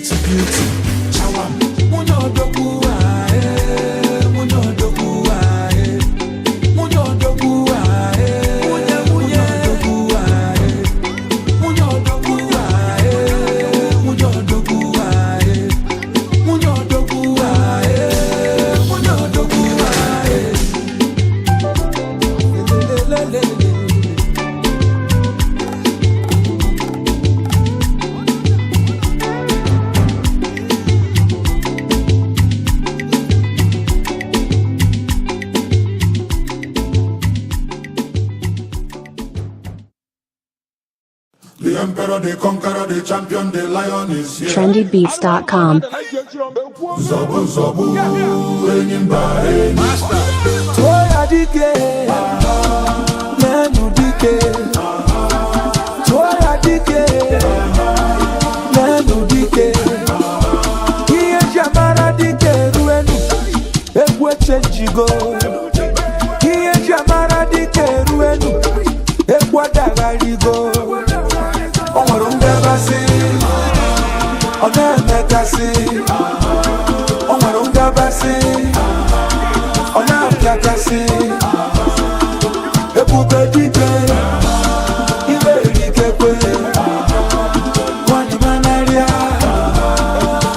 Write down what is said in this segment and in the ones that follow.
Sweet beauty, chawam. Nwunye odogwu ae, nwunye odogwu ae, nwunye odogwu ae, nwunye nwunye odogwu ae, nwunye odogwu ae, nwunye odogwu ae, nwunye odogwu ae, nwunye odogwu ae. Lelelelele. The emperor, the conqueror, the champion, the lion is here. trendybeats.com. Zobu, zobu, enyi mba enyi. Tụọ ya dike, n'enu dike. Tụọ ya dike, n'enu dike. Ihe eji amara dike eruenu, egwu echenjigo. Ihe eji amara dike eruenu, egwu adagharigo. O nwere ngabasị, ọ na-emekasị. O nwere ngabasị. Ọ na-apịakasị. Ebube dike, ibe erikekwe. Nwanyị manarịa,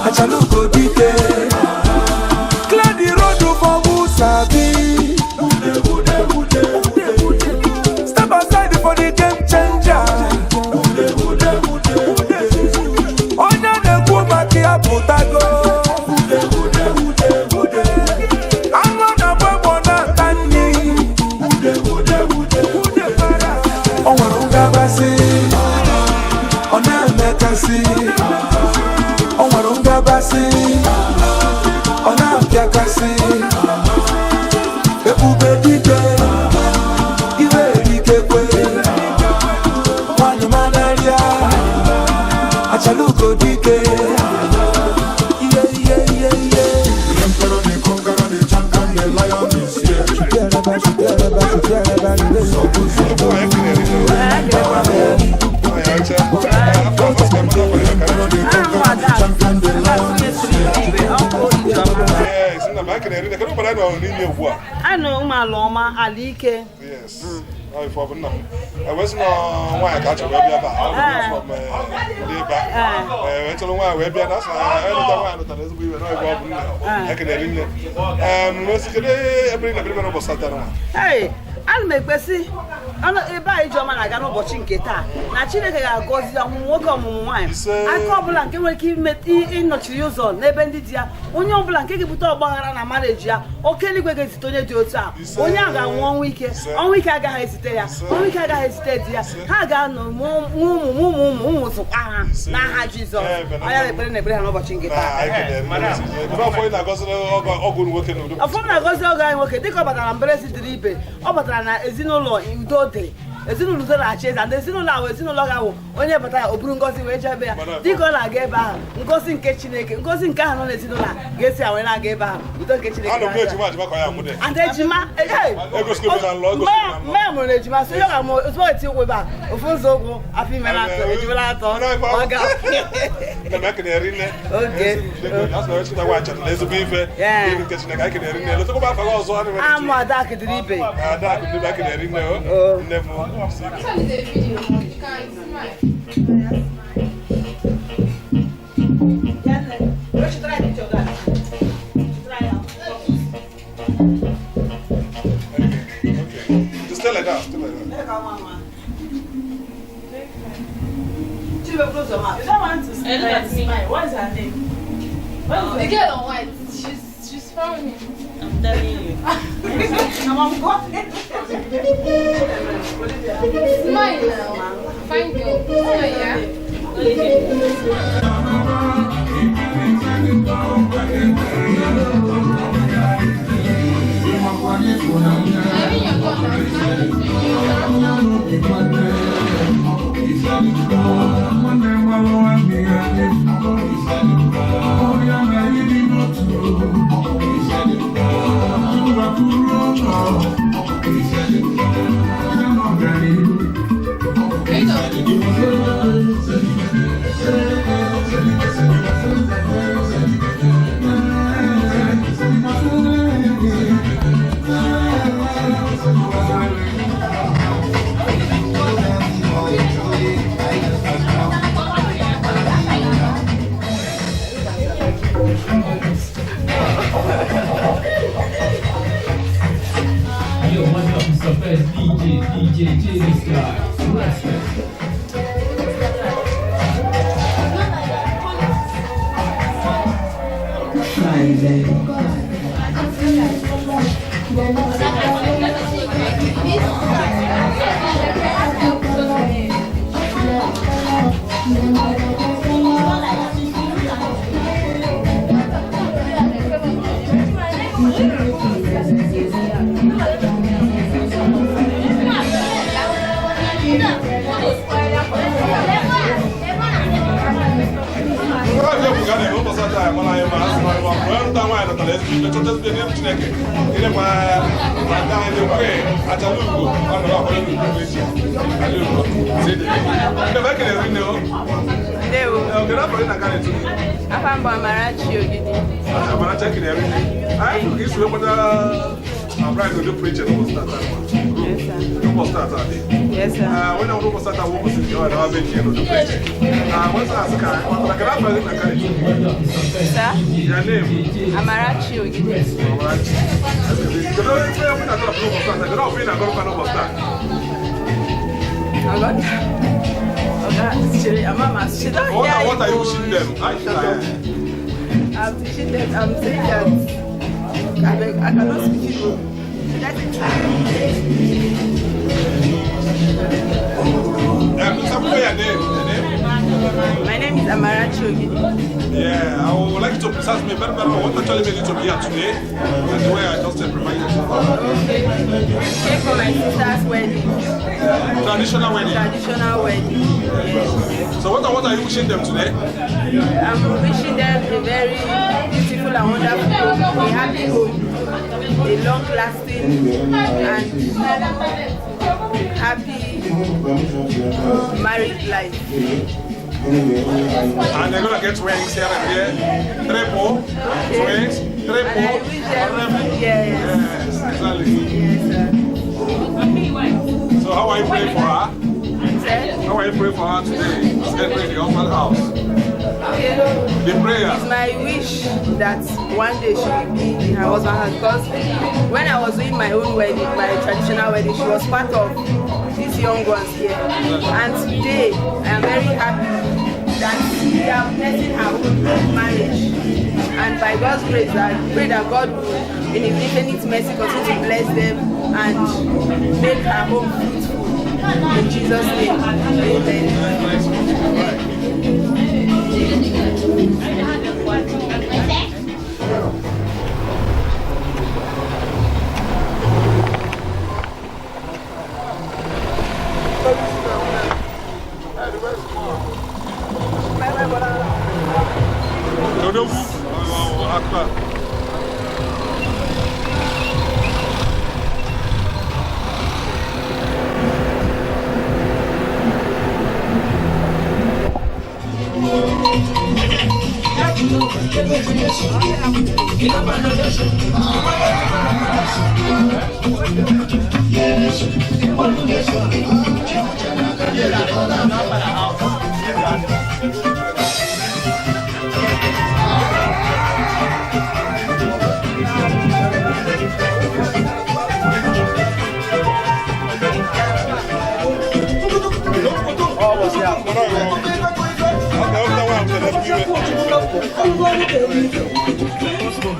achalugo dike. Clear the road for who sabi. Step aside for the game changer. Onye na-ekwu maka ya pụtago. Anụ na-agba egbe na-ata nri. O nwere ngabasị, ọ na-emekasị. O nwere ngabasị, ọ na-apịakasị. Ebube dike, iwe erikekwe. Nwanyị manarịa, achalugo dike. Iye iye iye iye. The emperor, the conqueror, the champion, the lion is here. Zobu, zobu, the emperor, the conqueror, the champion, the lion is here. Yes, nna m anyị kenere nne. Kedu obodo anyị nọ n'ime ugbu a? Anyị nọ ụmụ ala ọma, ala ike. Yes. Ọ ife ọ bụ nna m. Ewee sị na nwaanyị ka a chọrọ wee bịa ebe a. Ọ bụ from ndị ebe a. Wee chọrọ nwaanyị wee bịa na asị na eleta nwaanyị lụtara ezigbo iwe na ọ ife ọ bụ nne. Anyị kenere nne. Wee sị kedu ebe ị na-ebere n'ụbọchị taa nwa? Ee, ana m ekpesi ọnụ ebe a Ijeọma na-aga n'ụbọchị nke taa na Chineke ga-agọzi ọmụmụ nwoke, ọmụmụ nwaanyị, Ise. aka ọbụla nke nwere ike ịnọchiri ụzọ n'ebe ndị di ya, onye ọbụla nke ga-ebute ọgbaghara na mareji ya, oke eluigwe ga-ezite onye dị otu a. Ise. Onye a ga-anwụ ọnwụ ike. Ise. Ọnwụ ike agaghị ezite ya. Ọnwụ ike agaghị ezite di ya. Ha ga-anọ mụọ ụmụ, mụọ ụmụ, ụmụ ụmụ zụkwa ha Ise. n'aha Jizọs. Amen. Onye na-ekpere na-ekpere ha n'ụbọchị nke Na taa. anyị kenere nne. Kedu afọ ị na-agọziri ọgụ nwoke n'udo? Ọfọ m na-agọzi ọgọ anyị nwoke, dịka ọ batara na mberezi dịrị ibe, ọ batara na ezinụlọ udo dị, ezinụlọ udo na-achị eze, and ezinụlọ ahụ, ezinụlọ ga-awụ onye bata ya o buru ngọzi wee jee ebe ya. Dịka ọ na-aga ebe ahụ, ngọzi nke Chineke, ngọzi nke ahụ nọ n'ezinụlọ a ga-esi ya wee na-aga ebe ahụ, udo nke Chineke Anọ m na-achị. na-ejima ajima ka ọ ya amụ dị. And ejima, Egosigo m na nlọ, egosigo m na nlọ. mgbe ya mụrụ ejima, so ya ga-amụ ozugbo eti ụkwụ ebe a, ofu nzọ ụkwụ, afọ ime na-atọ, ejima na-atọ, ọ ga Nna m ekenere nne. Oge. Asị na Chineke nwa chetara ezigbo ife. Yeah. Iru nke Chineke anyị kenere nne. Letakwa m afa gị ọzọ, ana m eche. Amụ ada akịdịrị ibe. Ada akụ ndị ekenere nne o. Oh. Nne m si ike. This one is a video. You can smile. Okay. Okay. Just stay like that. Stay like that. You don't want to smile. Smile. What's her name? What's The girl on white, she's frowning. I'm telling you. Smile now. Fine girl. Smile, yeah. I mean, you're gone. JJ this guy. Respect. Friday. Nwaanyị bụ ga na-eme ụbọchị taa amara anyị ma asị na ọrụ wee rụta nwaanyị nọtara ezigbo ibe chọta ezigbo n'elu Chineke ịdịkwa ada anyị kwe achala ugo ọ nọrọ ọhụrụ n'ugwu echi ala ugo si dị ndị be kelere nne o. Ndewo. Kedu afọ gị na nka na-etu gị? Afa mbụ Amarachi Ogidi. Amarachi kelere nne anyị fụrụ ka isi wee kwata bride ụdị pụrụ iche n'ụbọchị tata n'ụbọchị tata dị. Yes, sir. Onye ọbụla ụbọchị tata bụ ụbọchị nke ọ na-abịa nke n'ụdị pụrụ iche. Nweta asị ka anyị kpatara kedu afọ gị na nka na-etu gị? Sir? Your name? Amarachi Ogidi. Amarachi. Kedu onye onye na-atọrọ n'ụbọchị tata? Kedu ọfụ ị na-agọrọkwa n'ụbọchị taa? Oga. Oga, chere, Mama, she don't What hear are, what are you Igbo. wishing them? I'm wishing them, I'm saying that I, beg, I cannot speak Igbo. Should I say Please, your name. Your name? My name is Amarachi Ogidi. Yeah, I would like you to present me very, very well. What actually made you to be here today and the way I just reminded you. Okay. Came for my sister's wedding. Traditional wedding. Traditional wedding. Yes. So what are you wishing them today? I'm wishing them a very beautiful and wonderful home, a happy home, a long-lasting and happy married life. And they're gonna get twins here and there. Triple, twins, triple. And I wish them, yes. Yes, exactly. Yes, sir. So how are you praying for her? Sir? How are you praying for her today? She's entering the husband house. Okay. The prayer. It's my wish that one day she will be in her husband's house, because when I was doing my own wedding, my traditional wedding, she was part of these young ones here. And today, I am very happy that we are blessing her own marriage. And by God's grace, I pray that God will, in His infinite mercy, continue to bless them and make her home fruitful. In Jesus' name, amen. Odogwu, akpa.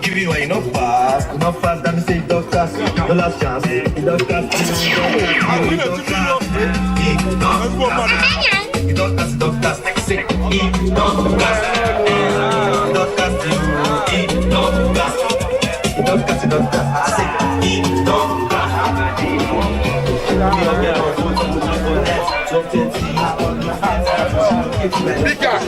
Give you enough pass, enough pass, that me say don't pass, the last chance, it don't pass, it don't pass, it don't pass, it don't pass, say it don't pass, it don't pass, it don't pass, it don't pass, it don't pass, say it don't pass. We all get our phone, 12:30. Bigger.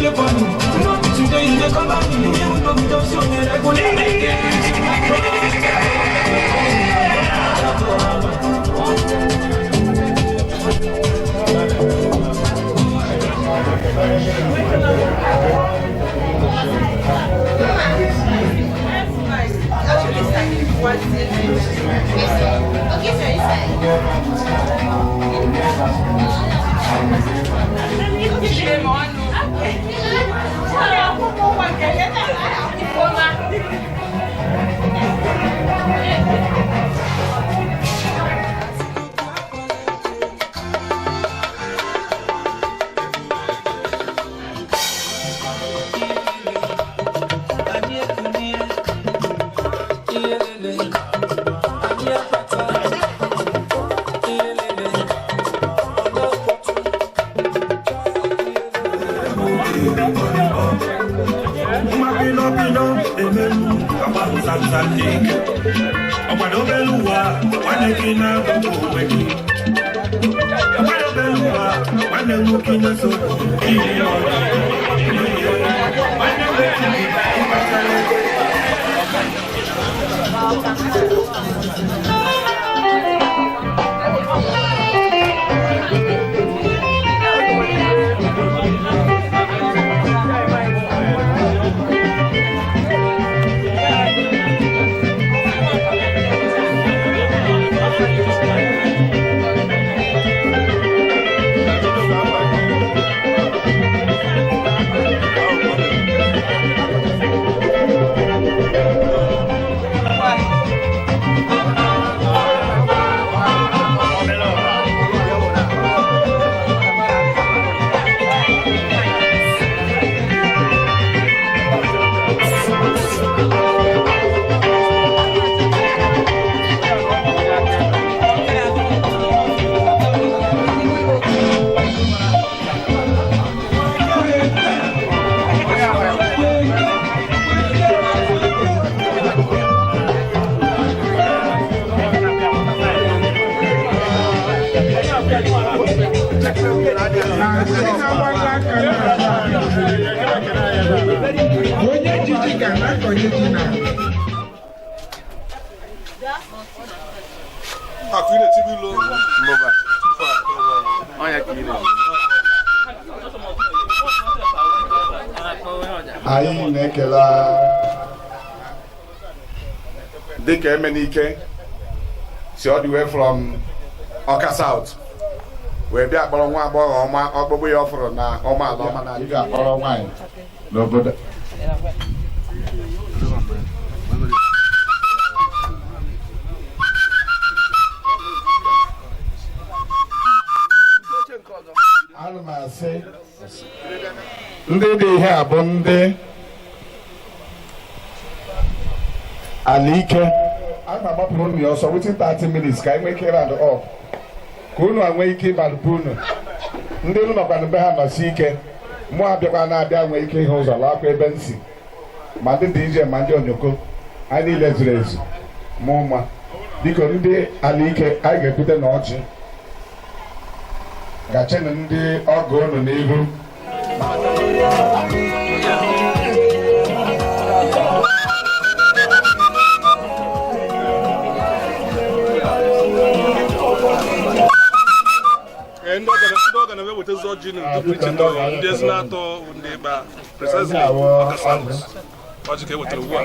dey funny. No be today you dey cover me. Even though we don't see on a regular basis. Onye jiji ga na-akọnye ji na Akụ ị na-etibu ilu. Mbụba. Ọnya ka ị na-eme. Anyị na-ekele dịka Emenike si all the way from Ọka South wee bịa kpọrọ nwa agbọghọ ọma ọkpụkpụ ya ọ fụrụ na ọma ala ọma na anyị akpọrọ nwaanyị n'obodo. Ana m asị ndị dị ihe a bụ ndị ala ike a na-agbapụrụ unu ya ọsọ within 30 minutes ka anyị nwee ike round up ka unu nwee ike ịbalụbe unu ndị unu nọkwanụ be ha nọsi ike mụ abịakwa na-abịa nwee ike ịhụ ụzọ laakwa ebe m si ma ndị DJ ma ndị onyoko anyị niile zuru ezu mụ mma biko ndị ala ike anyị ga-ebute na ọjị gachenụ ndị ọgọ unu n'ihu. Ee, ndị ọga na-ewetezi ọjị na ndị iche ndị Ezinatọ ndị Ịkpa precisely Ọka South. Ọjị ka e wetara ugbu a.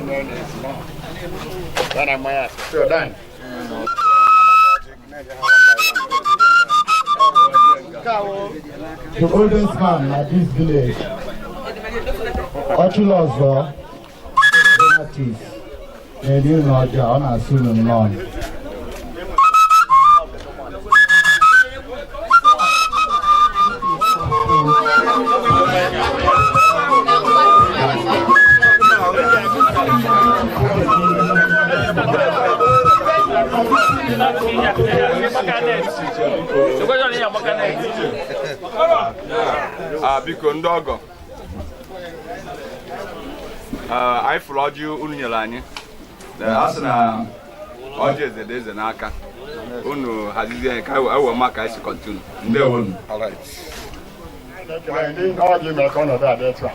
The oldest man na this village, Ọchịlọzọ Donatus, na-eri unu ọjọọ, ọ na-asị unu nnọọ. Biko ndị ọgọ anyị fụrụ ọjị unu nyere anyị a sị na ọjị eze dị eze n'aka unu hazizie anyị ka ewe ma ka anyị si kọntinu. Ndewo. N'ihi na ọ gị mere ka ọnọdụ a dị etu a.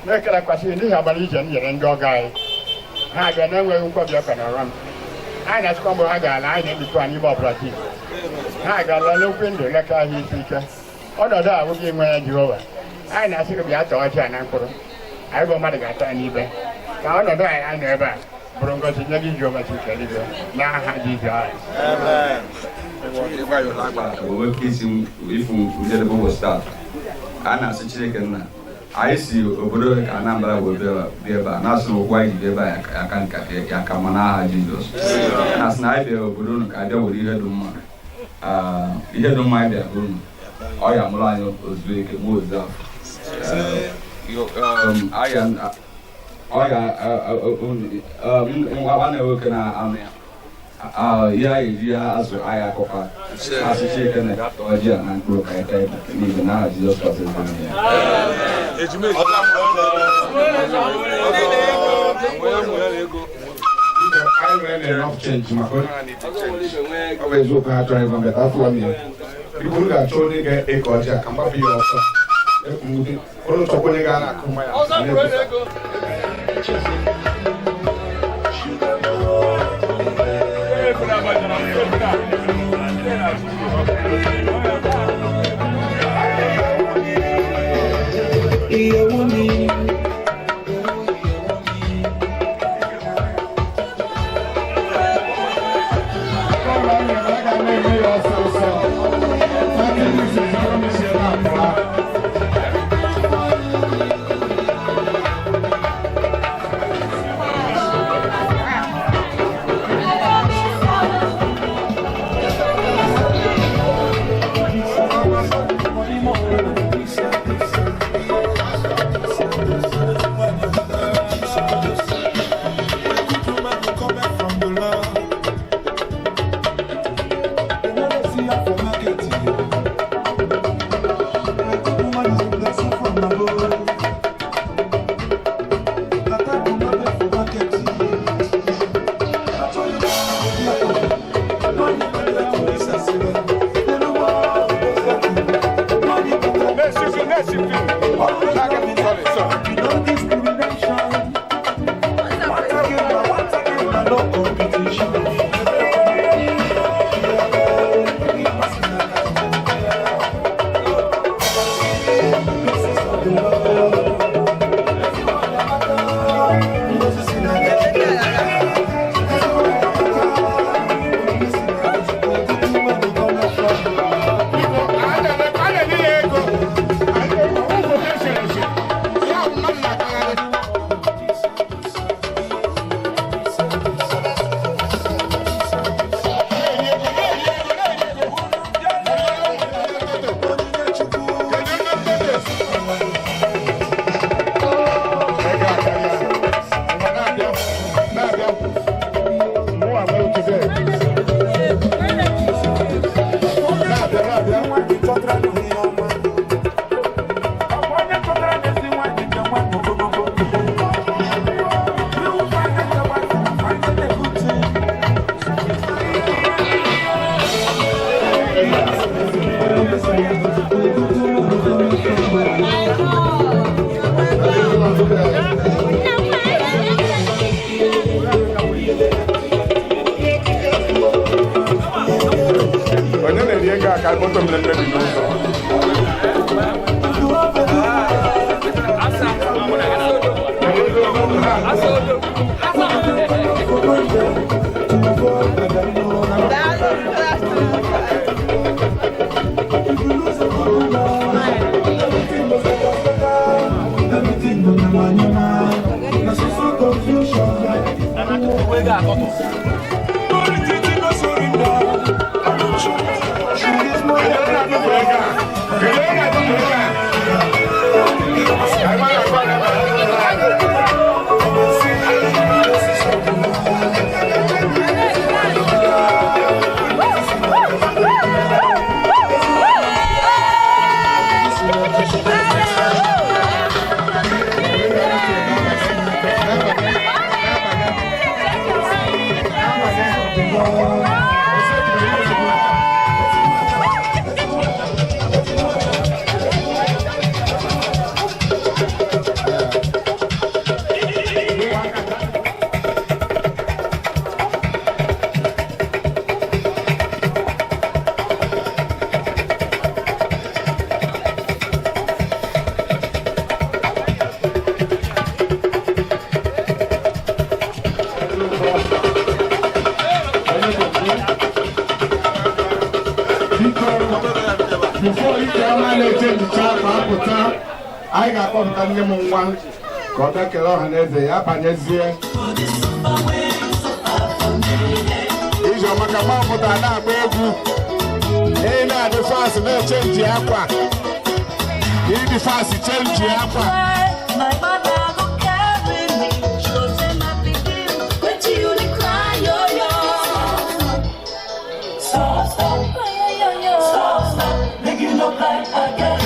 Na-ekelekwasị n'ihi abalị ije m nyere ndị ọgọ anyị. Ha abịa na-enweghị nkwabi ọka na ọra m. Anyị na-achịkwa mgbe ha ga-ala, anyị na-ebikwa ha n'ime ọbụla ji. Ha agaala n'okwu ndụ leka ahụ isi ike. Ọnọdụ a abụghị inwe ya Jehova. Anyị na-asị gị bịa tọọ ọjị a na mkpụrụ. Anyị bụ mmadụ ga-ata ya n'ibe. Ka ọnọdụ anyị anyị nọ ebe a bụrụ ngọzi nye gị Jehova Chineke eluigwe n'aha Jizọs. O nwee ike isi ịfụ njedebe ụbọchị taa. A na-asị Chineke nna anyị si obodo ka Anambra wee bịa ebe a, na-asị na ụkwụ anyị ji bịa ebe a aka nka ya aka mma n'aha Jizọs. A na-asị na anyị bịara obodo unu ka anyị bịa were ihe dị mma. Ihe dị mma anyị bịara unu ọ ya mụrụ anyị ozu eke nwa ozu afọ. Ọ ya nwa nwoke na-anụ ya ihe anyị eji ya azụ anyị akọkwa asị Chineke na ga-atọ ọjị a na mkpụrụ ka anyị taa n'ihi na aha Jizọs Kraịst bụ onye ya. Anyị nwere enough change maka onye na-eti change. Ọ bụ eziokwu ha chọrọ ịgwa m beta afụla m ya. Biko unu ga-achọ onye ga-eke ọjị a ka mgbapụ ya ọsọ. Unu chọkwa onye ga na-akụ mmanya. Ìyàwó mi. Onye na-eri ego a ka moto m na-emebi n'ụzọ. Anyị ga-akpọpụta nne m nwa ka ọ bịa kelee ọha na eze ya banyezie. Ijeọma ka mma pụtara na-agba egwu. Ị na-adị fast na-echenji akwa. Ịdị fast chenji akwa. My mother go carry me. She go say, my pikin, wetin you dey cry, yo yo. Stop, stop, yo yo yo. Stop, stop, make you no cry again.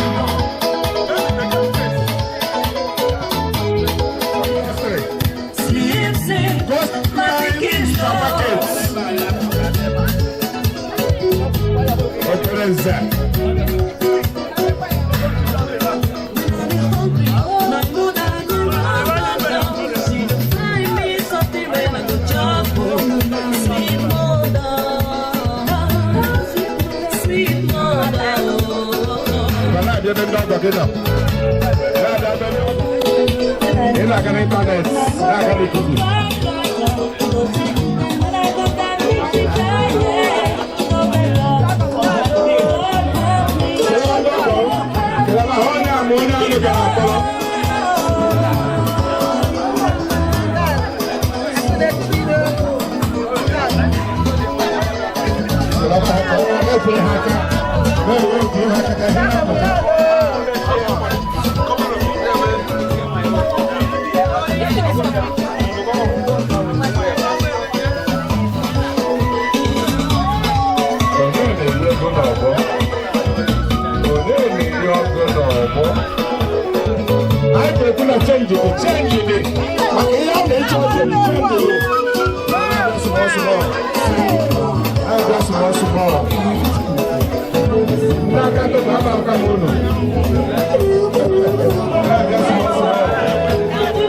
Sleep, sleep, my pikin, stop. Okere nze. My mother go run, run down. She go find me something wey I go chop. Oh. Sweet mother, sweet mother, oh. Ngwa na-abịa ebe ndị ọgọ gị nọ. Na-abịa ebe ndị ọgọ. Ị na-aga n'ịntanetị, na-aga n'ikuku. Kelee ha onye ama onye anụ gara akpọrọ. Na-efere ha aka, na-ewe nke ha aka ka ihe na-apụta. Onye na-eri ego n'ọgbọ? Onye na-eri ọgụ n'ọgbọ? Anyị ga-ekwu na chenji dị, chenji dị. Maka ihe a na-eche ọchị dị, chenji dị. Anyị bịa small small. Anyị bịa small small. Ndị aka ntụtụ aba aka m unu. Anyị bịa small small.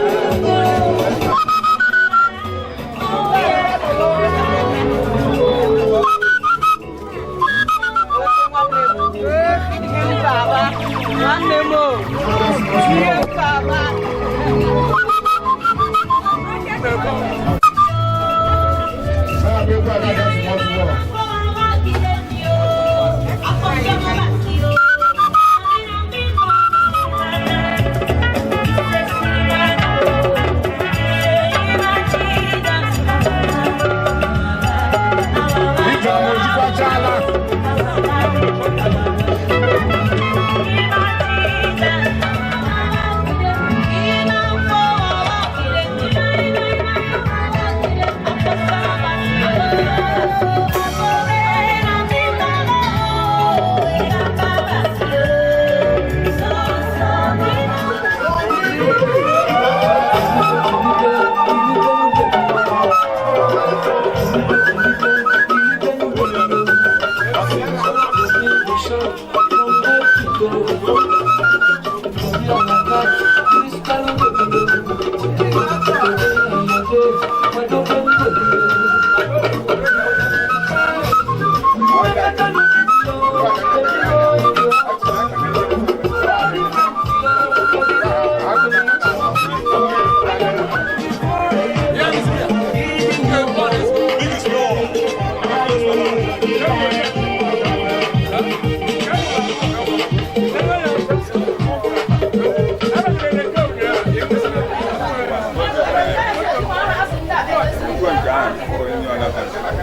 Nwanne m o, ihe nkaba. Na-abịa egwu a na-abịa small small. Ijeọma ojikwachala.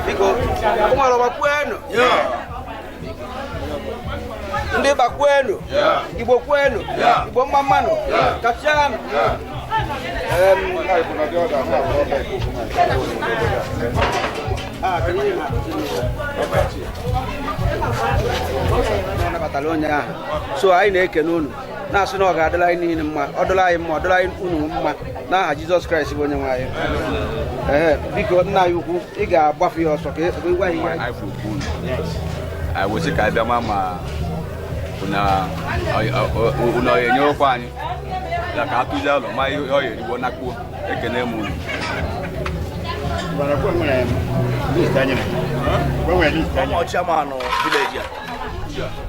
Biko, ụmụarọba kwenu. Ndị Ịba kwenu. Igbo kwenu. Igbo mma mmanụ. Kachianụ. Ọ nabatara onye ahụ. So anyị na-ekene unu na-asị na ọ ga-adịla anyị niile mma, ọ dịla anyị mma, ọ dịla anyị unu mma n'aha Jizọs Kraịst bụ onye nwe anyị. Ee, biko nna anyị ukwu, ị ga-agbafe ya ọsọ ka ị gwa anyị ihe. Anyị fụ okwu unu. Anyị wee sị ka anyị bịa ma ma unu ọ ga-enye okwu anyị ya ka atụzi alụ ma ihe ọ ga-erigbo nakpuo. Ekene m unu. Ọ chairman village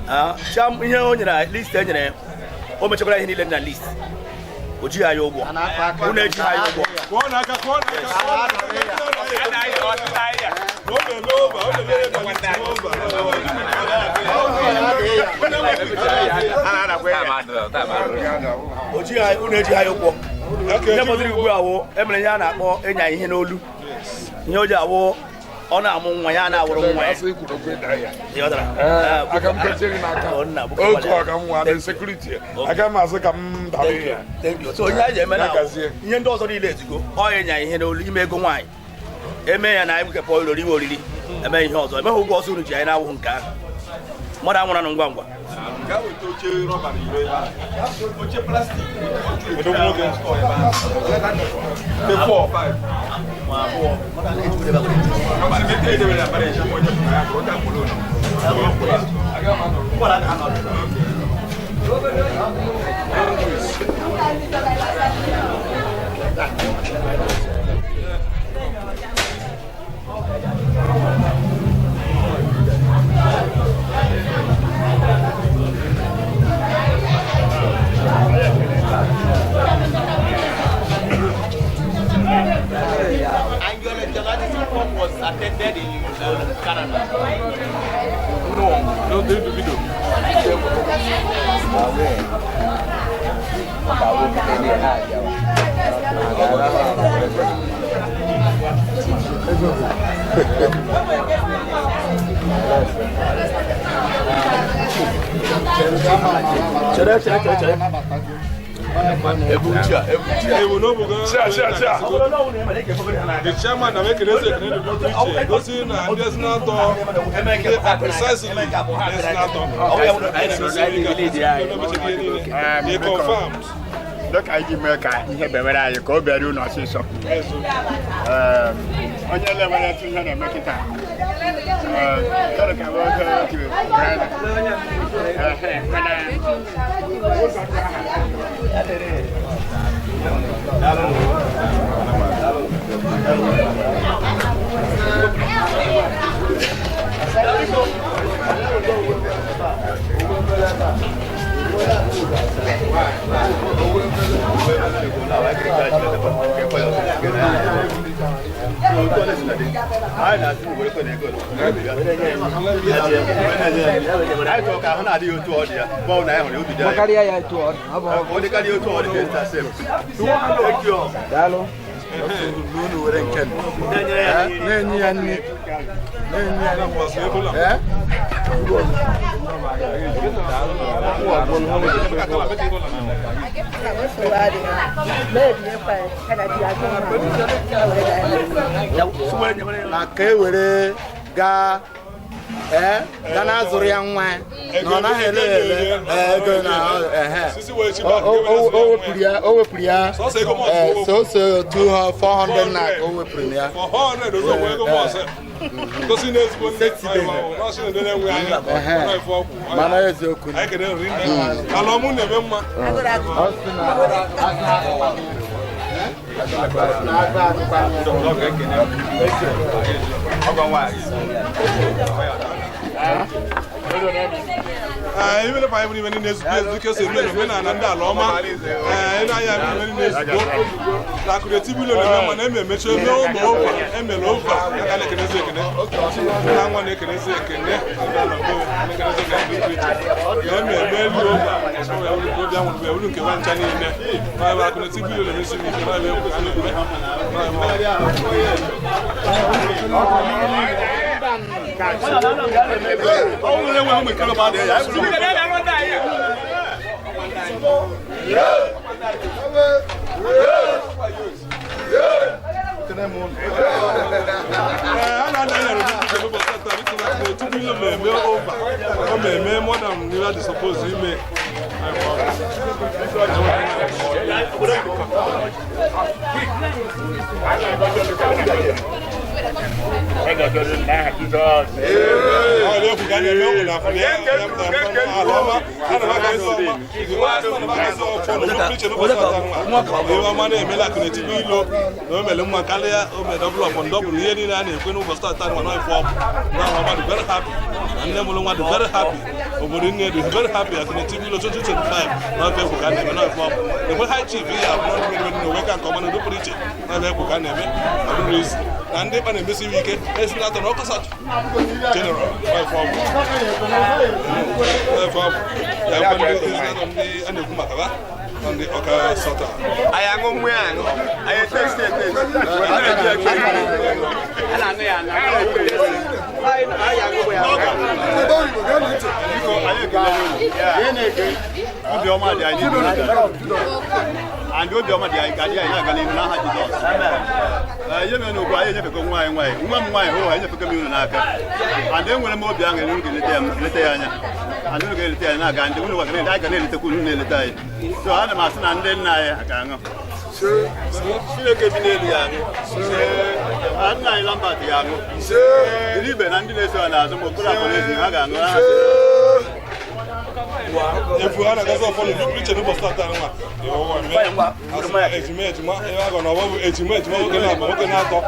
a. Ihe o nyere anyị, list e nyere, o mechakwara ihe niile dị na list. O jighị anyị ụgwọ. Unu ejighị anyị ụgwọ. Unu ejighị anyị ụgwọ. Ihe mọdụrụ ugbu a wụ emere ihe a na-akpọ ịnya ihe n'olu. Ihe o ji awụ ọ na-amụ nwa ya na-awụrụ nwa ya. So onye anyị eme na ihe ndị ọzọ niile ezugo ọ ịnya ihe n'olu ime ego nwaanyị eme ya na anyị kepọ oriri iwe oriri eme ihe ọzọ emeghị ụgwọ ọzọ unu ji anyị na-awụghị nke ahụ mmadụ anwụra nụ ngwa ngwa. And your electricity work was attended in Canada. No, no, they do video. Chere, chere, chere, chere. The chairman of Ekenese gosi na ndị senator precisely the senator they confirmed. Dịka iji mee ka ihe bewere anyị ka o bịara unu ọsịsọ. Onye lewere etu ihe na-eme kịta. Ka nwoke otu Na ka e were gaa gaa na-azụrụ ya nwa na ọ naghị ele ele ego na o wepụrụ ya sọsọ 400 na o wepụrụ ya mana eziokwu Even if I haven't even in this because na ndị ala ọma na-anya mmiri na-ezugbo na akụrụtibilo na eme emechi eme ụmụ ụka emere ova aka na-ekenezi ekene na nwa na-ekenezi ekene eme eme elu ova obi anwụrụ elu nke nwa ncha niile na akụrụtibilo na-emesi ike na ebe ekwu na-eme. Ọ na-ekwu ka a na-eme ụlọ afọ ya ala ọma a na-eme ezi ọma ihe ọma na-emela akụ na-etibe ilo na o mere mma karịa o mere dọbụl ọpọn dọbụl ihe niile a na-ekwe n'ụbọchị tata nwa ife ọ bụ na ọma dị very happy na nne mụrụ nwa dị very happy obodo nne dị very happy akụ na-etibe ilo 2025 na ife ekwu ka a na-eme na ife ọ bụ ekwe high chief ihe abụọ ndị mere na onwe ka nke ọma na udo pụrụ iche na ife ekwu ka a na-eme ọ dụrụ izu na ndị ịkpa na-emesi ike esi na atọ na ọkọsatụ general na ife ọ bụ na ife ọ bụ ya ekwe ndị ndị a na-ekwu maka ha ndị ọka sọta anyị aṅụ mmiri aṅụ anyị etesti etesti A na-aṅụ ya aṅụ. Obiọma dị anyị niile and obiọma dị anyị ga-adị anyị na-aga n'ihu n'aha Jizọs. Ihe mere n'ugbu anyị enyefego nwa anyị nwaanyị nwa m nwaanyị hụrụ enyefego m unu n'aka and enwere m obi aṅụrị unu ga-eleta ya eleta ya anya and unu ga-eleta ya na-aga ndị unu gwagara anyị ga na-eletakwa unu na-eleta anyị so ana m asị na ndị nna anyị ha ga-aṅụ Chineke bi n'elu ya aṅụ nna anyị Lambert ya aṅụ ndị ibe na ndị na-eso ya n'azụ ma okoro afọ n'ezi ha ga-aṅụ ha efu a na-agazi ọfọdụ ndị pụrụ iche n'ụbọchị tata nwa ejima ejima ebe a gọ na ọgbọ bụ ejima ejima nwoke na-abụ nwoke na-atọ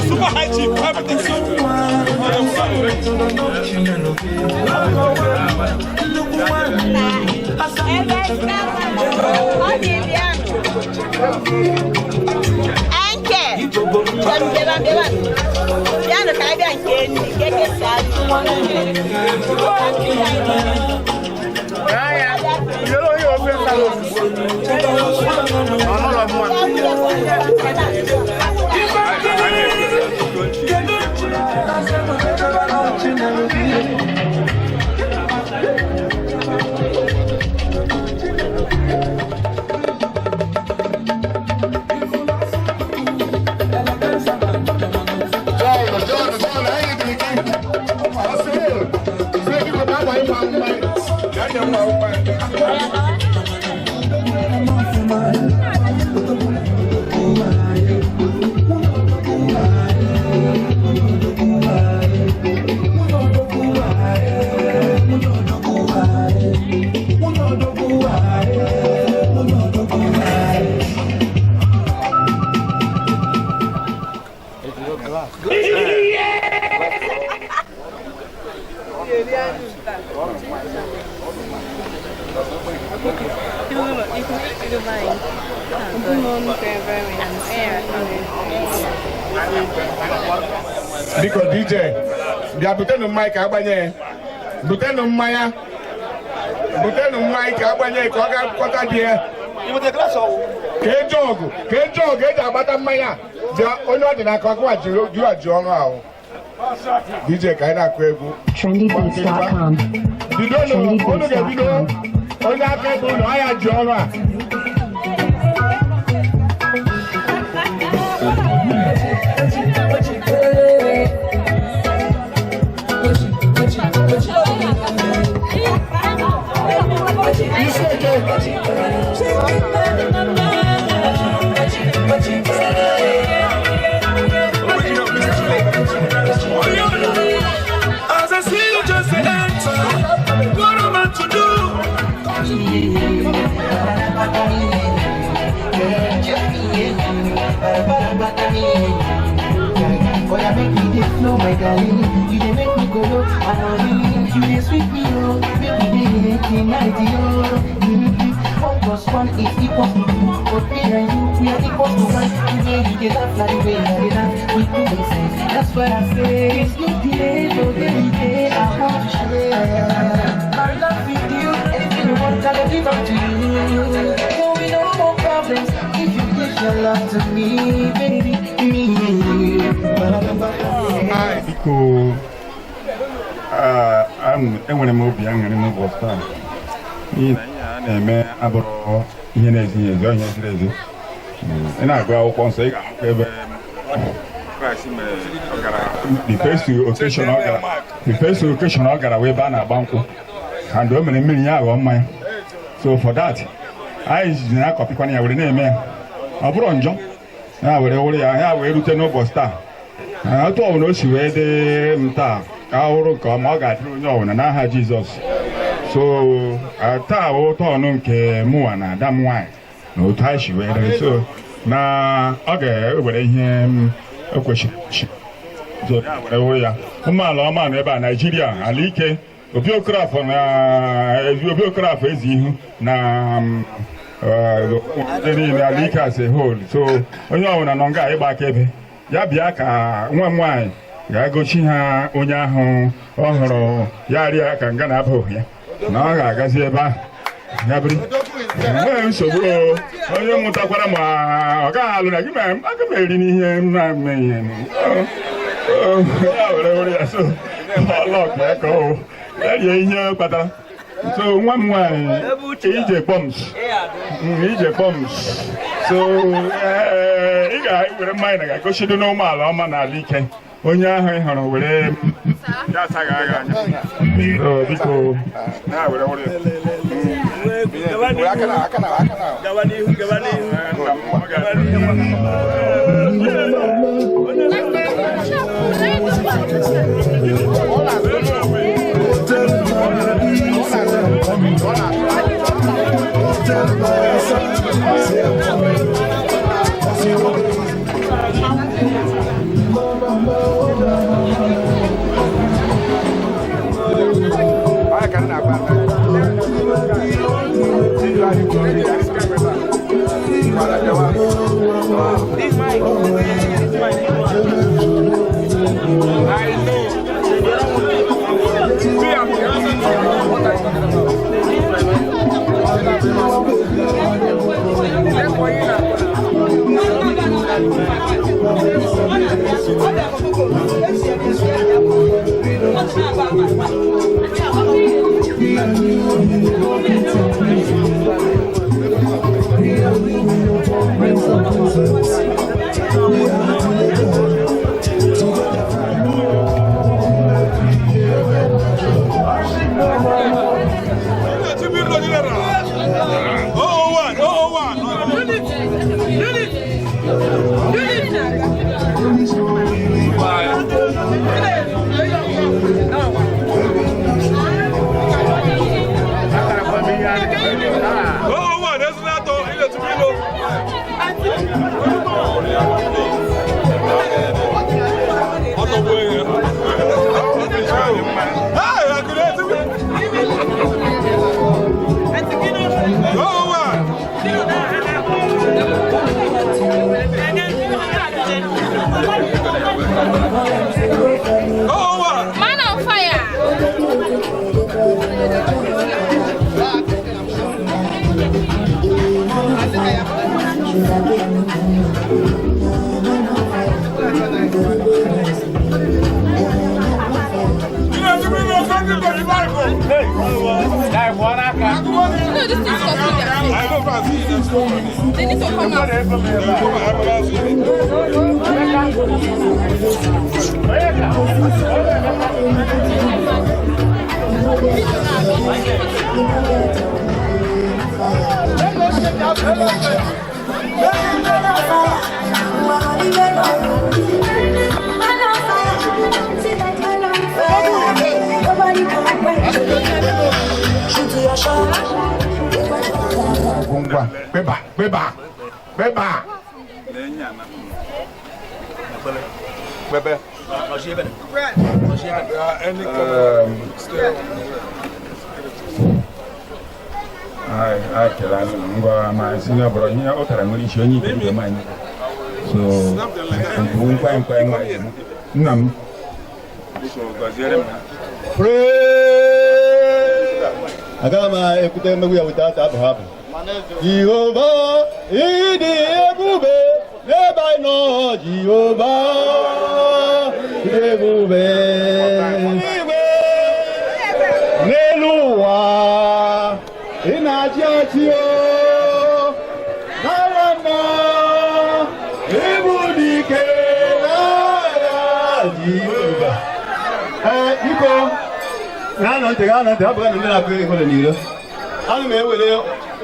Super high chief, Enke, bịa bịa bịanụ ka anyị bịa nke enyi nke kesaa. Biko DJ, bịa butenụ mmanya ka agbanye butenụ mmanya butenụ mmanya ka agbanye ka ọ ga-akọta di ya ka eji ọgụ ka eji ọgụ eji agbata mmanya bịa onye ọ dị n'aka ọkụwa jiri ji ọrụ ahụ DJ ka anyị na-akụ egwu Trendybeats.com. bidonụ unu ga-ebido onye aka ebe unu ọ ya ji ọrụ a. As I see you just enter, what am I to do? Yeah. Oh, you make me dey flow, my darling. You dey make me go low, I know you. You dey sweet me, oh, make me dey tonight, oh. Mm-hmm. 1 + 1 is equals to 2, but me and you, we are equals to 1. The way you dey laugh, like the way I dey laugh, we do make sense. That's why I say it's no delay, no delay. I want to share my love with you. Anything you want, I'll give up to you. There will be no more problems if you give your love to me, baby. Me and you. Biko, enwere m obi aṅụrị n'ụbọchị taa n'ihi na ihe a na-eme abụrụ ihe na-ezighị ezi, ọ ihe ziri ezi. Ị na-agụ akwụkwọ nsọ, ị ga-ahụkwa ebe Kraịst mere ọ gara the first occasion ọ gara, the first occasion ọ gara wee ebe a na-agba nkwụ, and o mere mmiri ya aghọọ mmanya. So for that, anyị ji na-akọpịkwana ya were na-eme ya, ọ bụrụ njọ ya were wụrụ ya, ya wee rute n'ụbọchị taa. Otu ọbụla o si wee dị m taa ka ọ hụrụ nke ọma, ọ ga-adịrị onye ọbụla n'aha Jizọs. So taa bụ tọọnụ nke mụnwa na ada m nwaanyị na otu anyị si wee ree. So na ọ ga-ewere ihe o kwesịrị, so ya were wụrụ ya. Ụmụala ọma nọ ebe a, Naijiria, ala ike, Obi Okorafọ na Obi Okorafọ ezi ihu na ndị niile, ala ike as a whole. So onye ọbụla nọ nga ịgba akaebe ya bịa ka nwa m nwaanyị ga-agochi ha onye ahụ ọ hụrụ ya rịa ka nga na-aba ohu ya na ọ ga-agazi ebe ahụ ya biri enweghị nsogbu. O onye mụtakwara ma ọ gaghị alụ na gị, ma aga m eri n'ihe m na-eme ihe ya were were ya. So ọlọkpa ya ka ọ ya rie ihe kpatara. So nwa m nwaanyị ije kpọms, ije kpọms. So ị ga-ewere mmanya na ga-agochido n'ụmụala ọma na ala ike onye ahụ ị hụrụ were ya asaghị agha anya. Biko ya were were Man on fire! No, this thing's covering their face. They need to come out. Ngwa, beba, beba, beba. Bebe. I kele ngwa ma senior brother ihe ọ tara nwere isi onye ike m anyị. So nkwa nkwa nwa nna m gọziere m ha. Aga m ekwute mmegbu ya without abụ abụ. Jehova ịdị ebube n'ebe anyị nọ, Jehova ịdị ebube n'elu ụwa ị na-achị achị o nara nna ịbụ dike n'agha Jehova. Ee, biko na-anọ ntị ga-anọ ntị abụghị na ndị na-akụ ekele n'iro. Ana m ewere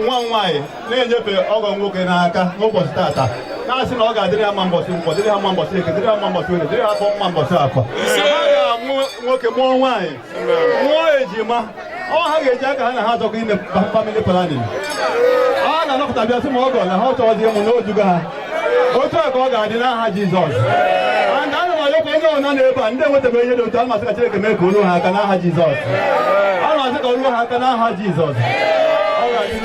nwa m nwaanyị na-enyefe ọgọ nwoke n'aka n'ụbọchị tata na-asị na ọ ga-adịrị ha mma mbọchị nkwọ, dịrị ha mma mbọchị eke, dịrị ha mma mbọchị orie, dịrị ha afọ mma mbọchị afọ. Ha ga-amụ nwoke mụọ nwaanyị mụọ ejima. Ọ ha ga-eji aka ha na ha azọkọ ime family planning. Ọ na-anọpụta bịa sị ma ọgọ na ha chọọzi ịmụ na ojugo ha. Otu a ka ọ ga-adị n'aha Jizọs. And ana m arịọkwa onye ọbụla nọ ebe a ndị enwetabeghị ihe dị otu a masị ka Chineke mee ka o ruo ha aka n'aha Jizọs. A na-asị ka o ruo ha aka n'aha Jizọs. Ọ ga-adị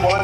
More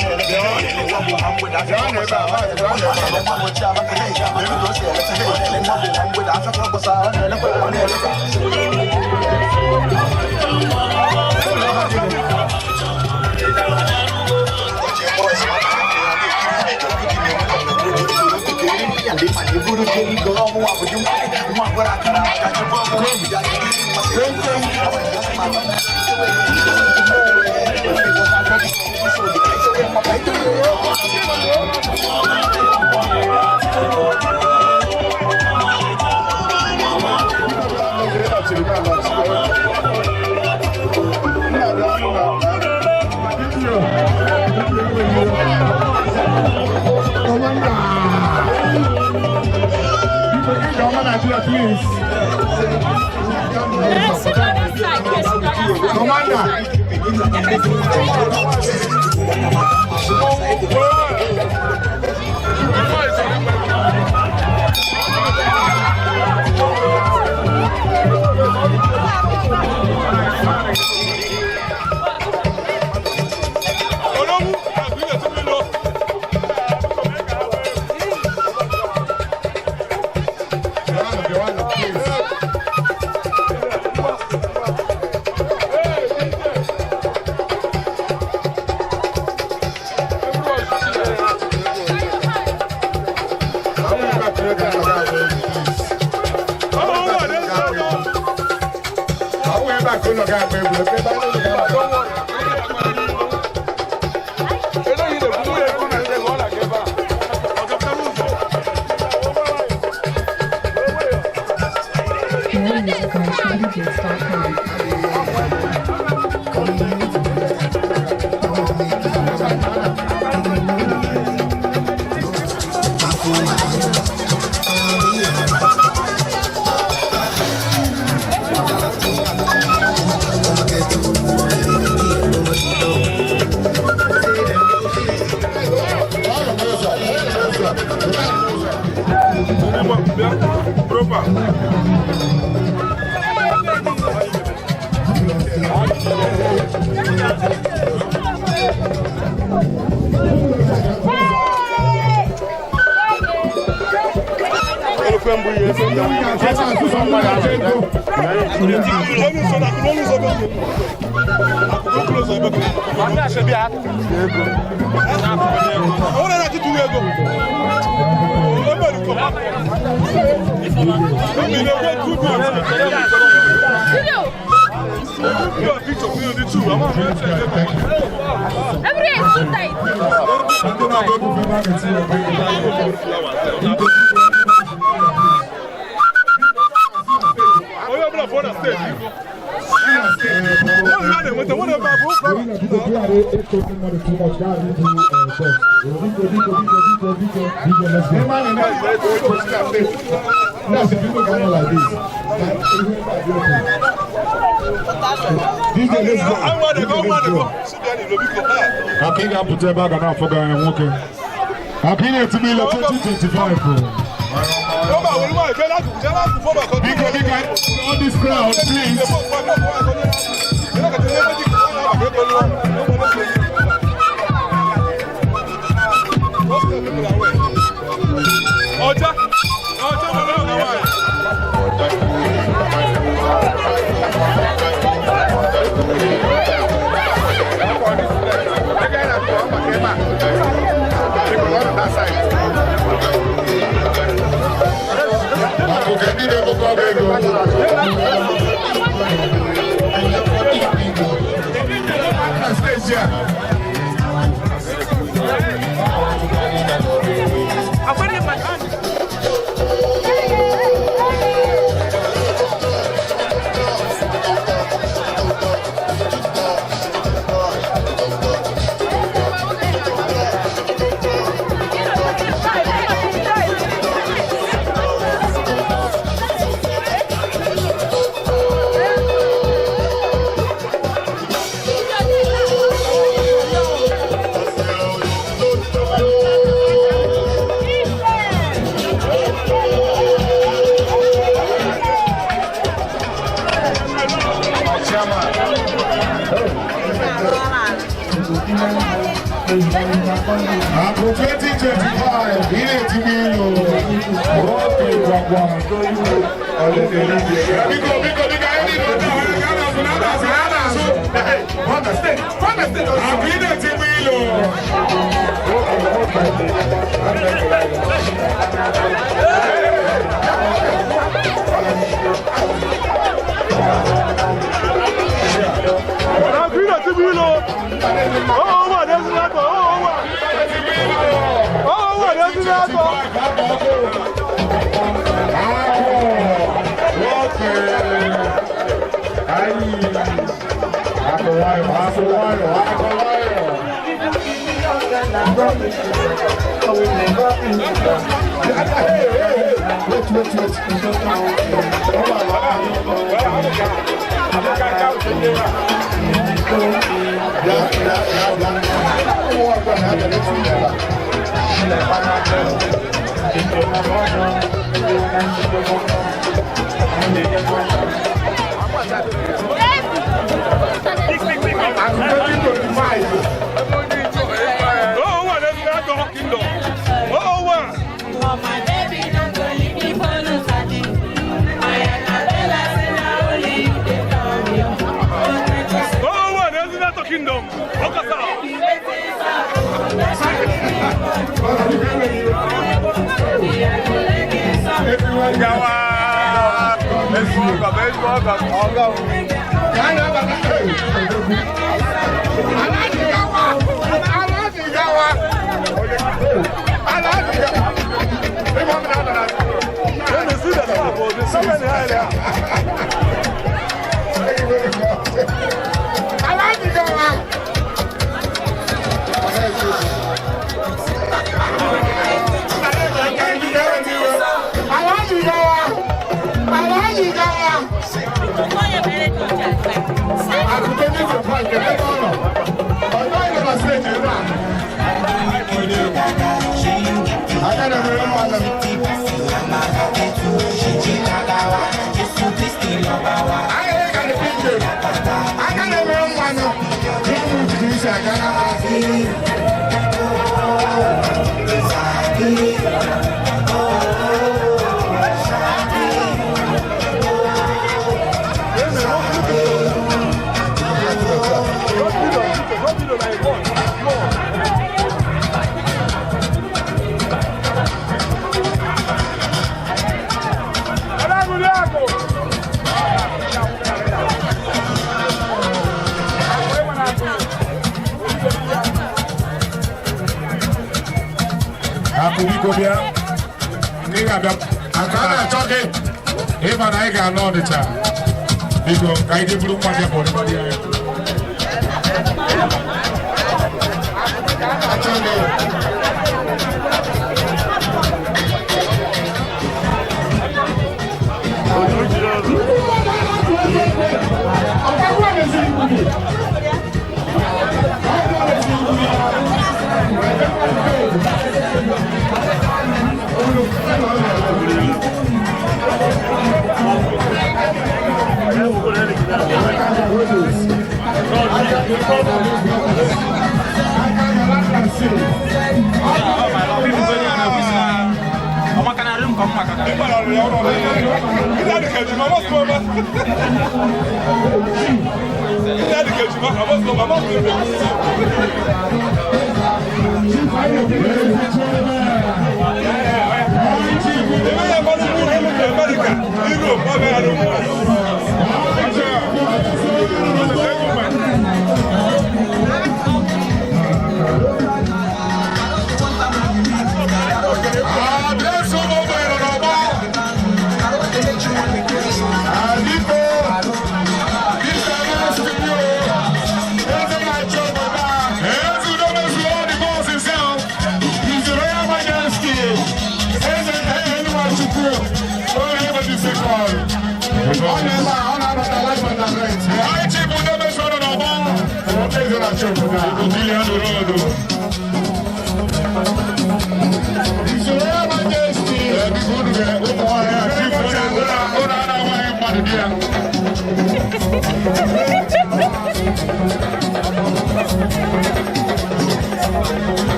music on trendybeats.com. Everywhere is too tight. DJ, let's go. DJ, let's go. Aka ị ga-apụta ebe a ga na-afụ gị anya nwoke. Aka ị na-eti m ile 2025. Biko, biko, all this crowd, please. Ọjà ọjà mama ọ̀gá nwanyị. Akụ 2025, ị na-eti m ilu. Nwoke gwagwa. Biko, biko, biko, anyị niile otu ahụ, a na-azụ, a na-azụ, a na-azụ. Akụ ị na-eti m ilu. Akụ ị na-eti m ilu. Oh, what is that? Oh, what? Oh, what is that? Wait, wait, wait. Oh, what is that? Kingdom. Oh, what? Oh, what is that? Kingdom. Okasa. Gawa. Ezigbo ọgọ, ezigbo ọgọ, ọgọ. Let me see the top of this. Somebody hide there. Akụ biko bịa. Ị ga-abịa. Akụ a na-achọ gị. Ịma na anyị ga-anọ Ọnịcha. Biko ka anyị jee buru nwa gị bụ ọdịbadị anyị. Achọ gị.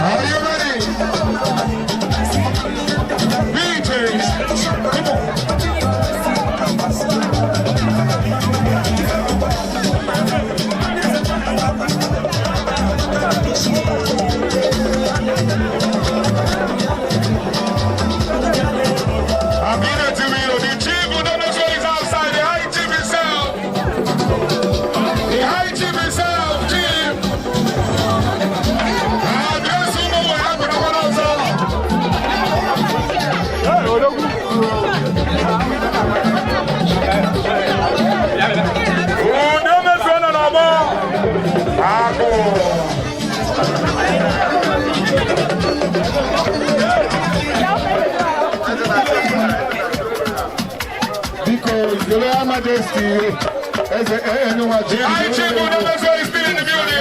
Are you ready? DJs, come on. I'm here to be the chief who don't know is outside, the high chief himself. The high chief himself, chief. Because the Royal Majesty is The high chief who don't know is still in the building.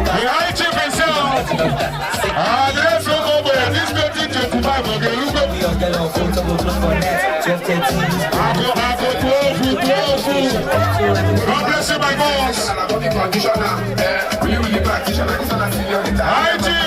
The high chief himself. Let's look over this 2025. Okay, look up. God bless you, my boss. High chief.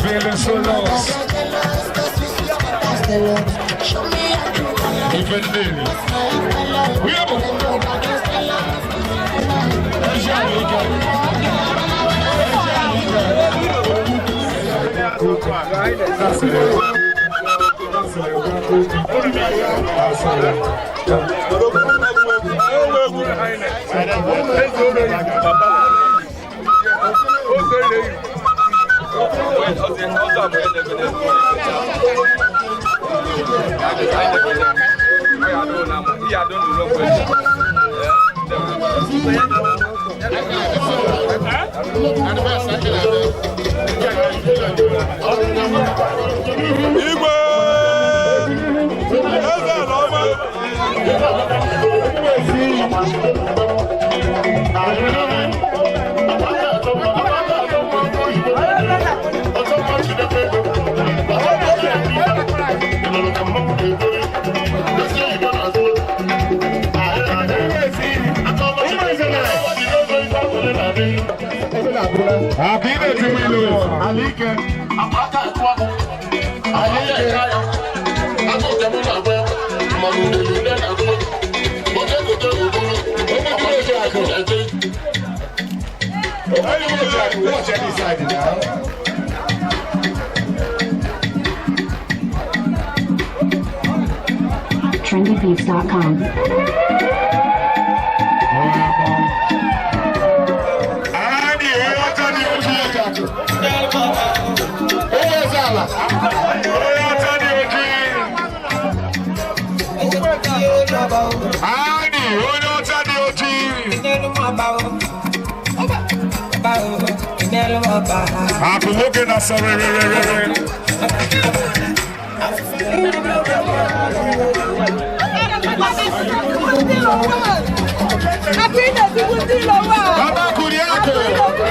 Feeling so lost. Even then, we have a Igwe! Eze na ọma! Trendybeats.com. Akụ nwoke na-asọ rere. Baba Kuriako.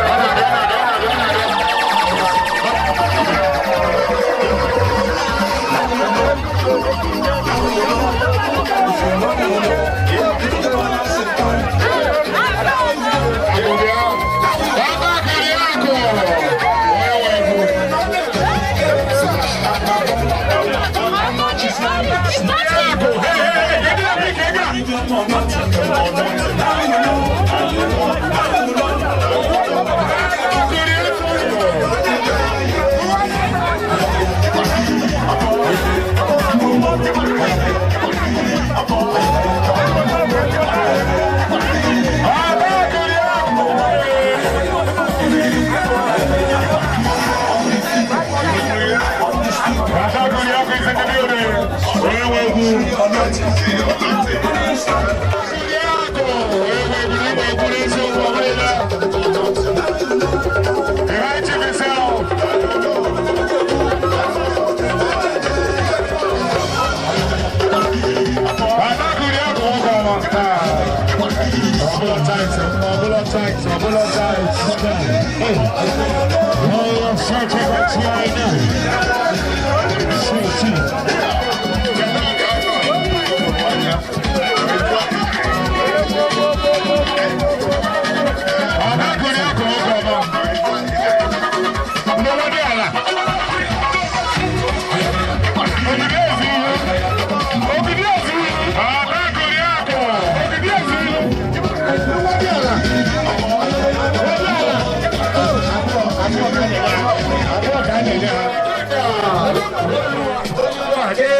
Baba Kuriako. Baba Kuriako is in the building.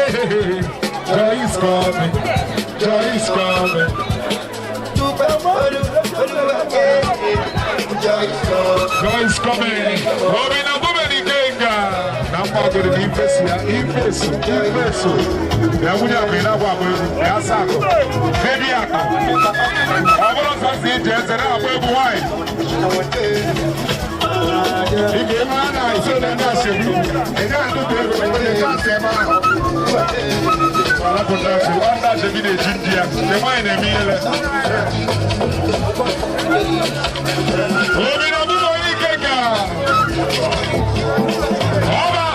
Joy is coming. Joy is coming. Joy is coming. Obi na woman ikenga. Na mgbagoro na ifesu ya ifesu ifesu. Ya nwunye akụ ị na-agba agba egwu ya asa akụ. Bebi akụ. Ọ bụrụ sọ si ije eze na-agba egwu nwaanyị. Ị ga-eme a na ise na ndị ashebi. Ị ga-atụtụ ego ma ị ga-esi ebe ahụ. Ndị ashebi na-eji ndị ya. Nke nwaanyị na-eme ihele. Obi na ọbụbụ onye ike ka. Ọba!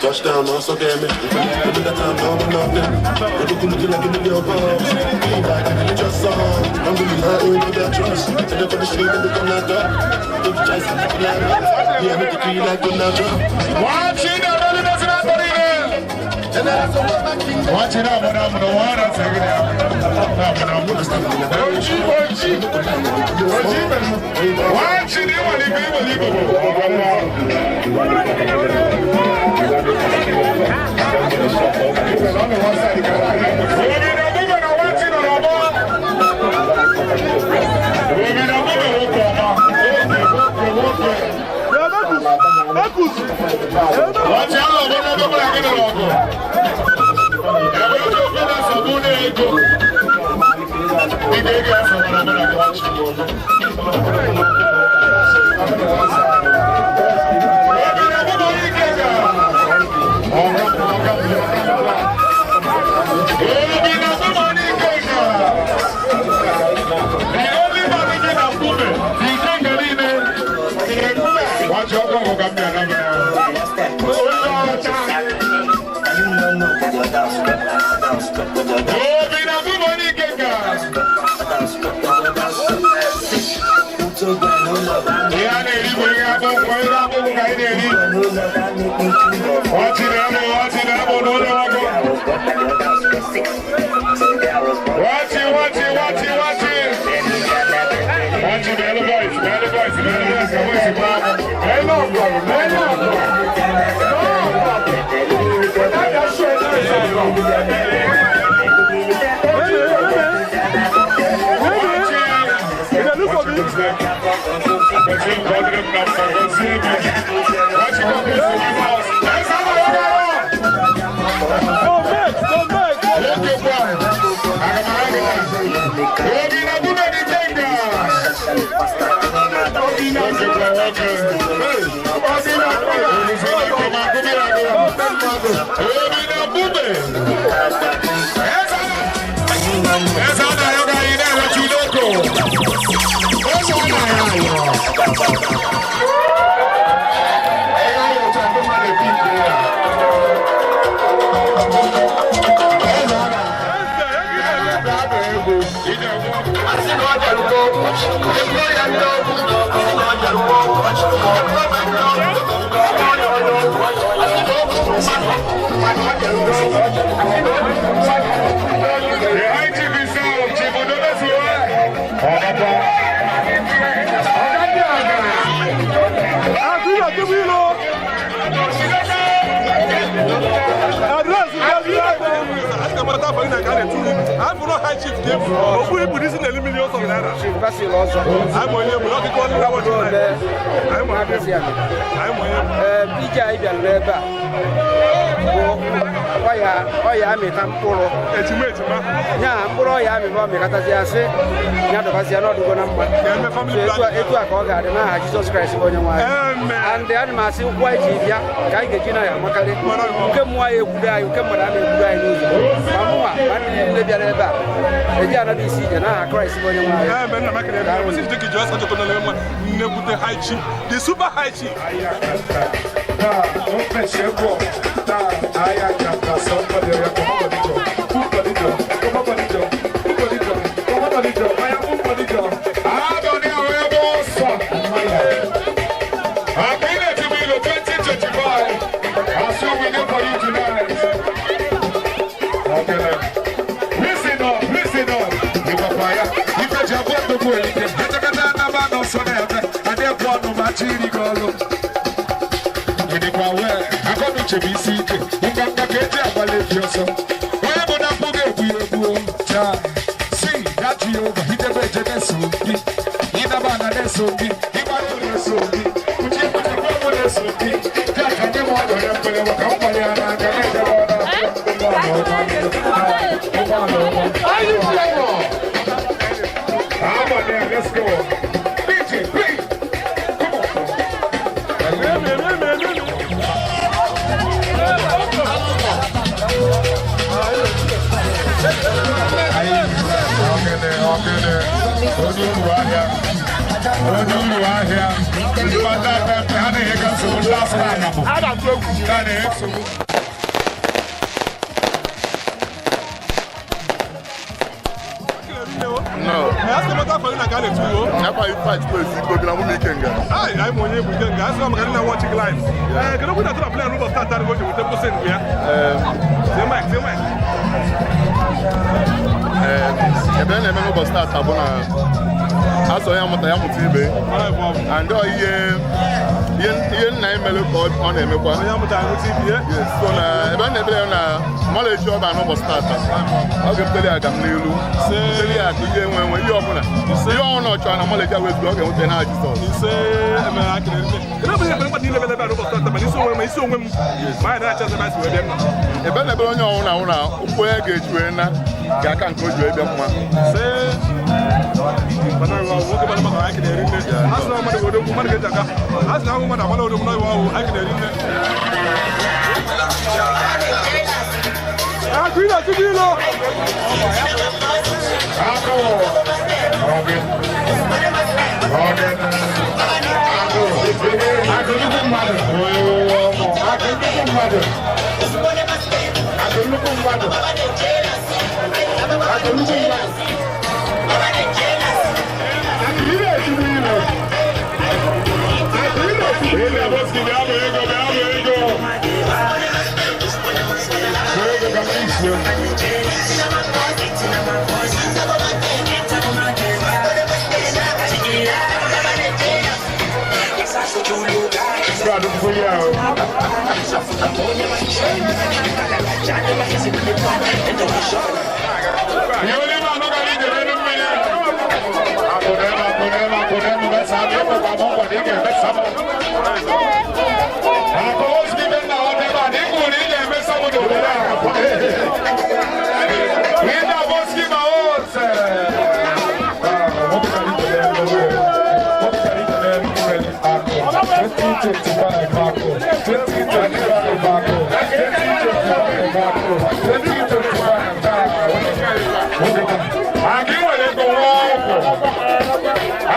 Touchdown, also damn it. Look at that time, no, nothing. Look like a million bucks. Like just song. I'm really hurting with that trust. And up on the street, and they come like that. Don't just like that. Yeah, make it feel like Donald Trump. Watching the belly doesn't have to Watching out, but I'm the one that's taking it. Watching it, Ọchị ahụ bụ n'ebe mụ na gị nọrọ ọgụ. Ebe oche ofe na-asọgbu na-ego. Ị ga-ego afọ mara mụ na gị ọchị. Ije anyị bịara ebe a bụ ọya amịta mkpụrụ ya mkpụrụ ọya amịba ọ mịkọtazi asị ya dọbazi ya n'ọdụgo na mma. So etu a ka ọ ga-adị n'aha Jizọs Kraịst bụ onye nwe anyị. And ana m asị ụkwụ anyị ji bịa ka anyị ga-eji na ya amakarị nke mmụọ anyị ekwudo anyị nke mmadụ ama ekwudo anyị n'ụzọ ma mụnwa ma ndị niile bịara ebe a eji anaba isi ije n'aha Kraịst bụ onye nwe anyị. The super high chief. Listen up. Let's go. DJ, please. Come on. No. That's fight place. I'm only watching live. Can we not play a start and with the percent here? And Ihe nna anyị mere ka ọ na-emekwa. Yes, so na ebe a na-ebere ya na mmadụ echi ọba n'ụbọchị tata ọ ga-ebutere ya agam n'ilu, butere ya akụ, ihe enwe enwe, ihe ọbụla, ihe ọbụla ọ chọrọ na mmadụ echi wezụga, ọ ga-enweta na Jizọs. Ebe na-ebere onye ọnwụ na anwụ na ụkwụ onye ga-eji wee na ga-aka nke o ji wee bịa mma.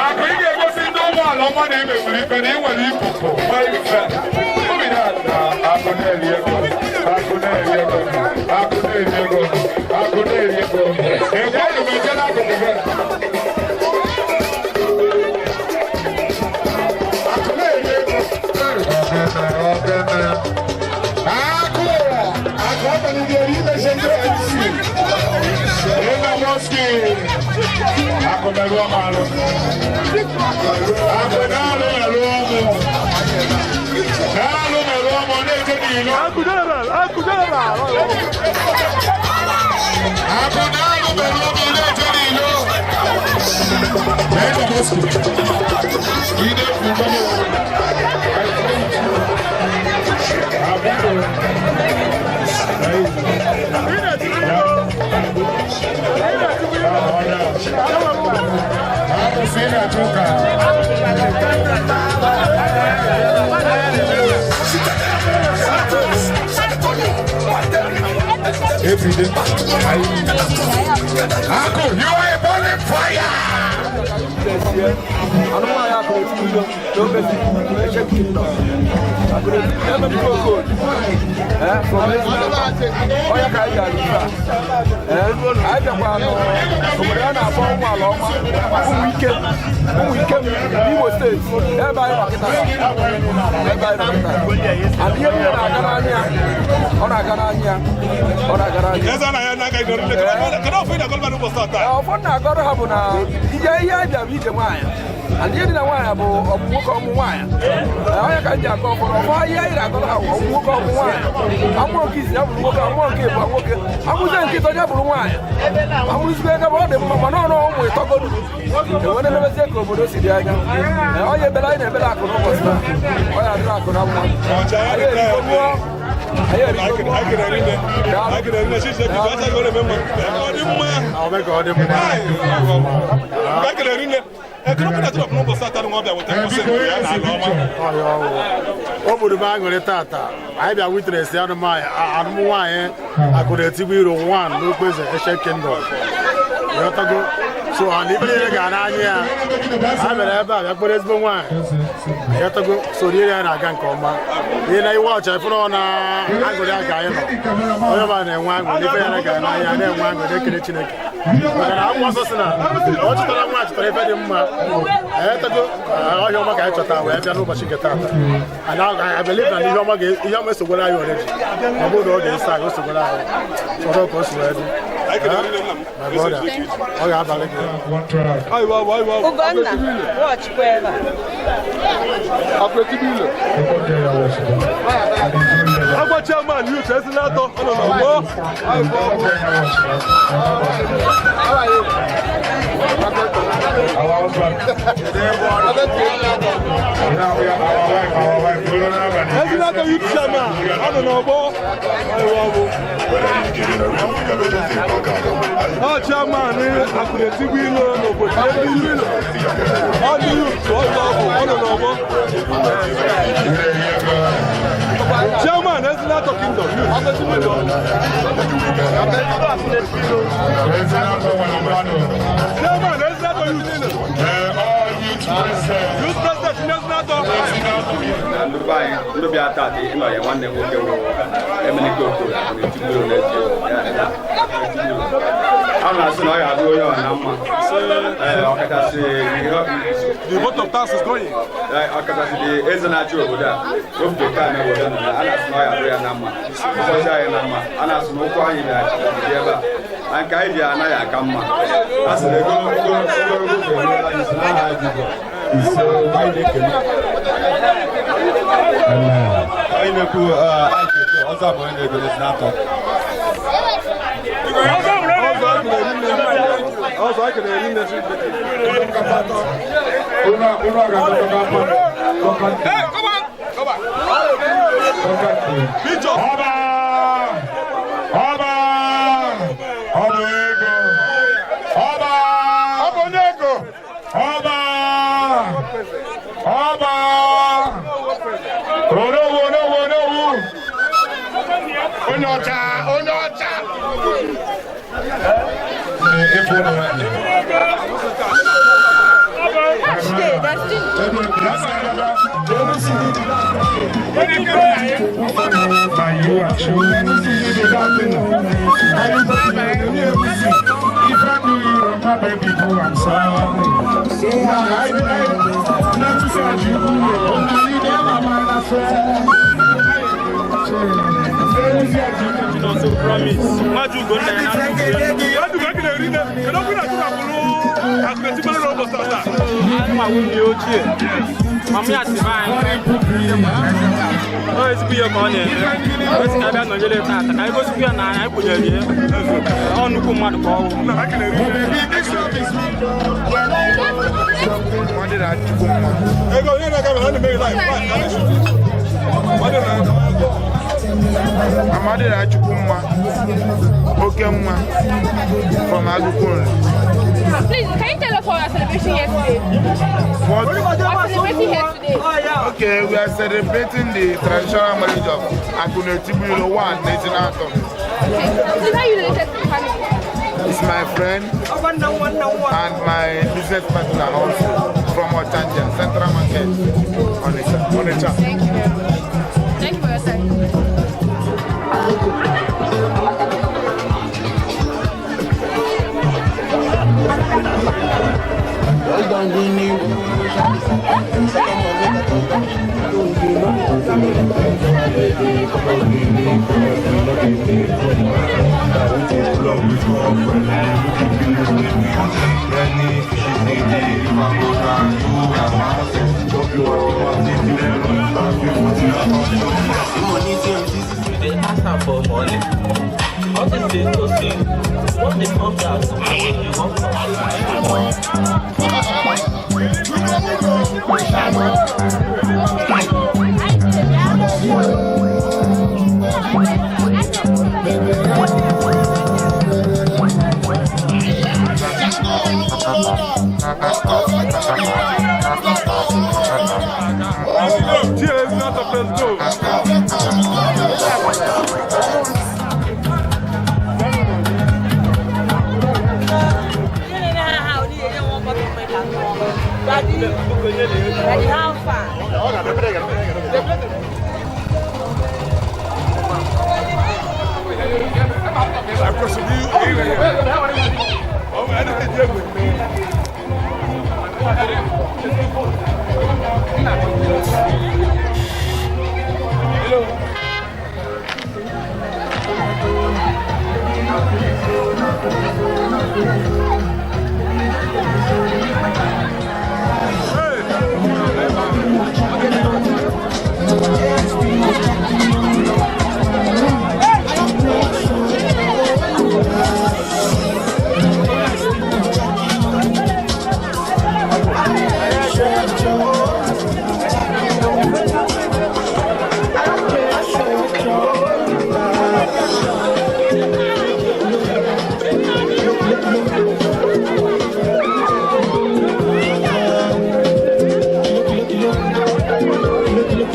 Akụ ị ga-egosi ndị ụgbọala ọma na-emefuru ife na ị nwere ikuku ife obi na-ada. Akụ na-eri ego, akụ na-eri ego, akụ na-eri ego, akụ na-eri ego. Ekwe m eje n'akụkụ gị. Akụ na-eri ego. Akụ akụ abalị ga-eri imeche ndị MC. Ịna mọski. Akụ merụọ m alụ. Akụ na-alụ merụọ mụ. Na-alụ merụọ mụ na-eje n'ilo. Akụ general, akụ general. Akụ na-alụ merụọ mụ na-eje n'ilo. Ịna mọski. Ide fún mọ́mọ́. Every day. Uncle, you are a burning fire! Imo State, ebe anyị nọ kịta, and ihe niile na-aga n'anya, ọ na-aga n'anya, ọ na-aga n'anya. Ụfọdụ na-agọrọ ha bụ na ihe ihe anyị bịara bụ ije nwaanyị, and ihe dị na nwaanyị bụ ọmụ nwoke ọmụ nwaanyị. Onye ka m ji akọ ụfọdụ ọfọ ihe anyị na-agọrọ ha bụ ọmụ nwoke ọmụ nwaanyị. Amụọ nke izi ya bụrụ nwoke, amụọ nke ịbụọ nwoke, amụzie nke ịtọ ya bụrụ nwaanyị, amụrụzikwa ebe ọ dị mma, mana ọnụ ụmụ ịtọgodu enwere emebezie ka obodo si dị anya. Onye ebere anyị na-ebere akụ n'ụbọchị taa, ọ ya adịrị akụ na mma. Anyị erigo mụọ. O buru m aṅụrị tata. Anyị bịa witness anụmụ nwaanyị akụrụ etigbu iro 1 n'okpeze Eshe Kingdom. Ịghọtago? So and ibe niile ga n'anya ya. Ha bịara ebe a bịa kpọrọ ezigbo nwaanyị. Ịghọtago? So ihe ya na-aga nke ọma. Ihe na iwe ọcha ifuru ọ na aṅụrị aga anyị nọ. Onye ọbụla na-enwe aṅụrị, ife ya na-aga n'anya na-enwe aṅụrị, ekele Chineke. Maka na akwụkwọ nsọ sị na ọ chọtara nwa chọtara ife dị mma. Ịghọtago? Ọhịa ọma ka anyị chọtara wee bịa n'ụbọchị nke tata. And I believe na ihe ọma esogwara anyị already. Ọ bụrụ na ọ ga-eso anyị, o sogwara anyị. Chọrọ ka o si wee dị. My brother, ọ ga-abalị gị. Ugonna, watch ebe a. Akụetibu ilo. Agwa chairman youth esi na-atọ ọ nọ n'ọgbọ. Our husband. Our wife, Esi na-atọ youth chairman ọ nọ n'ọgbọ. Ọ chairman Akụetibu ilo n'obodo ndị youth. Ọ ndị youth ọ nọ n'ọgbọ. Chairman Ezinato Kingdom. Chairman Ezinato Youth. Youth President Ezinato. Na ndị be anyị ndị bịa taata ịnọ ya nwanne m nwoke bụ Emenike Okoro na-etigburu na-eti a na-asị na ọ ga-abụ onye ọ na mma. Ọkachasị the vote of tax is going. Ọkachasị dị eze na-achị obodo a ofe ka na obodo nọ na a na-asị na ọ ga-abụ ya na mma ụbọchị anyị na mma a na-asị na ụkwụ anyị dị ebe a na nke anyị ji anaghị aka mma a sị na ego ogologo ga-eruola anyị si n'aha Jizọs. Ise anyị na-ekele. Onye na-ekwu ọzọ bụ onye na-ego n'atọ. Ọzọ anyị na-eri nne. Hey, come on! Come on! Ọba! Ọba! Ọba ego! Ọba! Ọba onye ego! Ọba! Ọba! Onowu, onowu, onowu! Onye ọcha! Onye ọcha! Ịfụ ụlọ nwanyị. Mama ya si be anyị ọ ezigbo ihe ka ọ na-eme esi ka abịa nọnyere taata ka anyị gosikwa ya na anyị kwenyere ya ọ nnukwu mmadụ ka ọ wụ. Amadi na-achukwu mma, oke mma from Agukunri. Please, can you tell us what we are celebrating here today? What? We are celebrating here today. Okay, we are celebrating the traditional marriage of Akunetibiro 1, 1980. Okay. Please, how you related to the family? It's my friend and my business partner also from Ochanja, Central Market, Onitsha. Thank you very much. Thank you for your time. They ask her for money. All this they go see. What they come out, you want Cheers, not a let's go. Daddy, how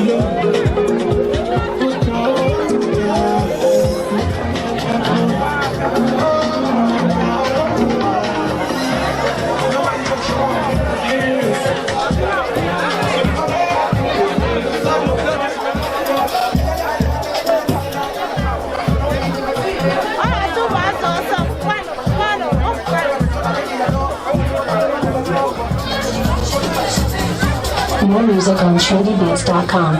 More music on trendybeats.com.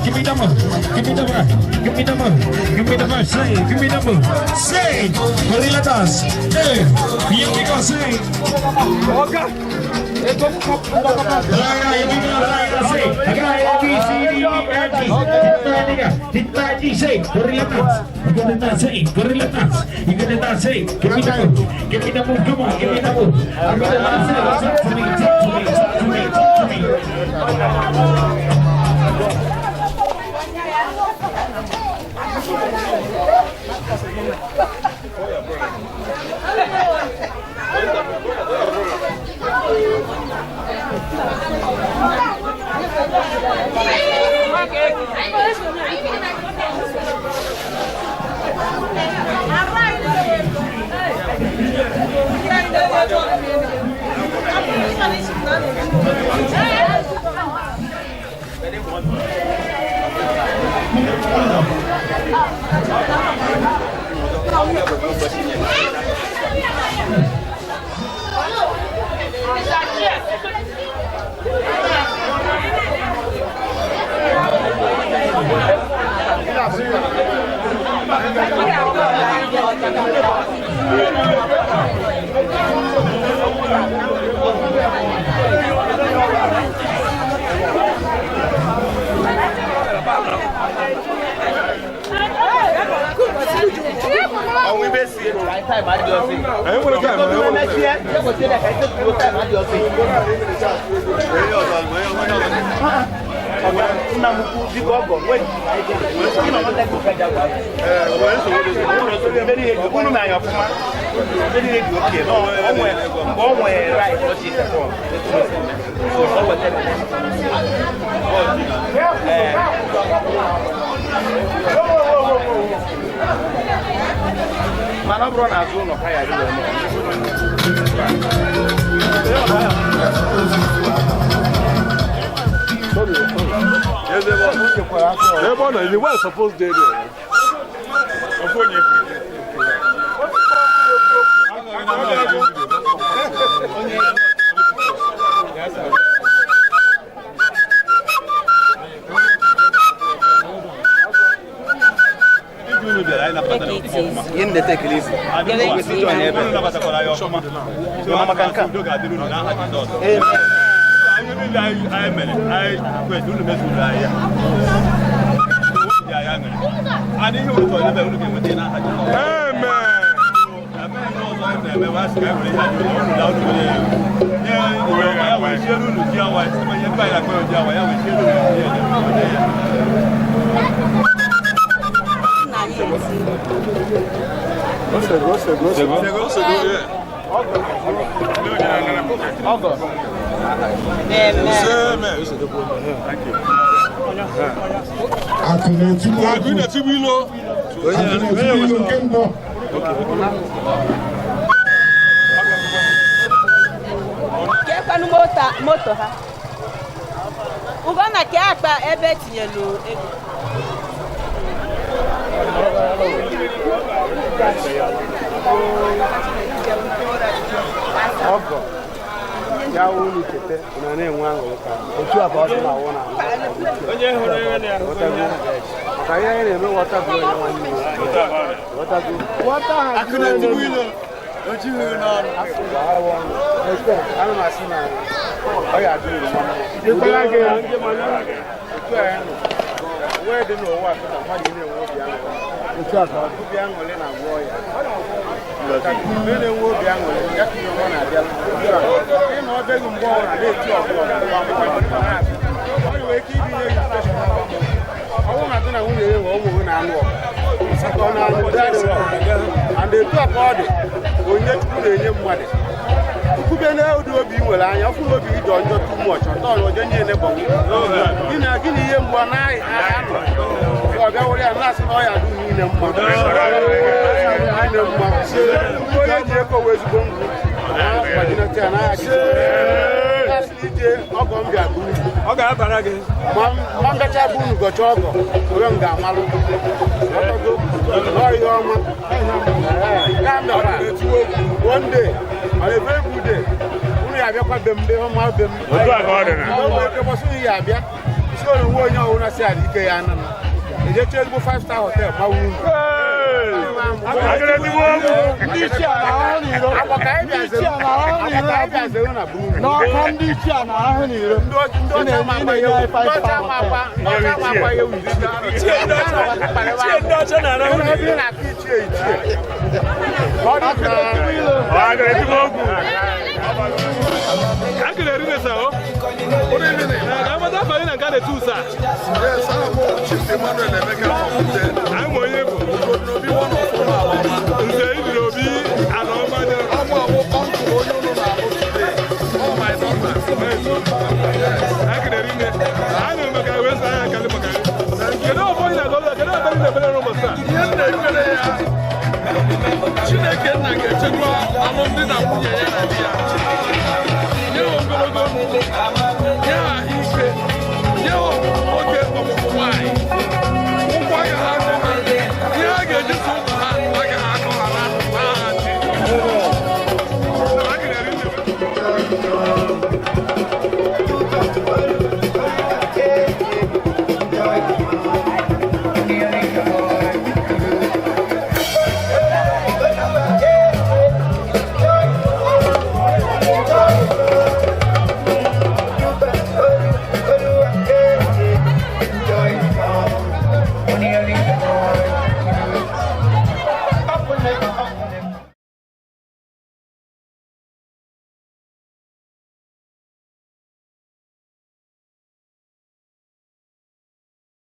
Give me the move, give me the move, give me the move, give me the move, say, give me the move, say, Gorilla dance, hey, here we go, say. I got A, B, C, D, E, F, G, hit G, say, Gorilla dance, you gotta dance, say, Gorilla dance, you gotta dance, say, give me the move, give me the move, come on, give me the move. I'm gonna dance, talk to me, talk to me, talk to me, talk to me. Supposed to there. Kekwanụ moto ha. Ugonna kee akpa ebe etinyelu ego. Ọgọ ya wụ chete na na-enwe aṅụrị ka otu a bụ ọ dị na awụ na maka ihe anyị na-eme ghọta bụ onye nwanne ya ghọtago ghọta ha ana m asị na ọ ya adị uru otu a ya nọ wee dị n'ụwa kịta mmadụ na-enwe obi aṅụrị. Otu a ka obi aṅụrị na-agwọ ya. Onye na-enwe obi aṅụrị ya ka ihe ọma na-abịa. Ịnọ ọbe gị mgbe ọbụla na-eti ọgụ ọ nwere ike ibinye gị steshọn. Ọ bụrụ na di na nwunye ya nwe ụmụ gị na-anụ ọgụ ọ na-anụ and etu a ka ọ dị onyinye Chukwu na-enye mmadụ. Ukwube na ụdị obi ị nwere anya ọfụ obi gị dị ọjọọ too much ọtọ ọjọọ nye enebọnwụ gị na gị na ihe mgbu anaghị anọ ọ bịa were ya na-asị na ọ ya adị niile mma niile mma. Onye ji ego wee ezigbo ngwu gbajinata ya n'agha Jizọs ije ọgọ m bịa bụ unu ọ ga-abara gị ma mbecha bụ unu gọcha ọgọ onwe m ga-amalụ nọọ ihe ọma ya mere one day on a very good day unu ya abịakwa be m be ọma be m Otu a ka ọ dị na. Ụbọchị unu ya abịa si olu nwe onye ọwụna si adị ike ya anana ejecha ezigbo 5 star hotel ma unu Ndị ichie na-arahụ n'iro. Ndị ichie na-arahụ n'iro. N'ọkwa ndị ichie na-arahụ n'iro. Ị na-enye anyị 5 star hotel. Yes, I'm Chief Emmanuel Emeka from Ute. I'm onye bụ Ugonobi one of ụmụ Alọma. Nze Ibirobi Alọma dị. Ọmụ awụ ọnkụl onye ụlọ na-alụ today. All my daughters. Yes. Anyị nne. Anyị nụrụ maka wee sị anyị akali maka gị. Kedu ọfọ ị na-agọlụ kedu ọfọ ị na-ebere n'ụbọchị taa? Ihe m na-ekpere ya, Chineke nna ga-echekwa alụmdi na nwunye ya na di ya. Nye ha ogologo ndụ, nye ha ahụike, nye ha ọmụmụ nwoke ọmụmụ nwaanyị. Ụkwụ agaghị akọ ha, ihe ha ga-eji zụ ụmụ ha agaghị akọ ha n'aha Jizọs.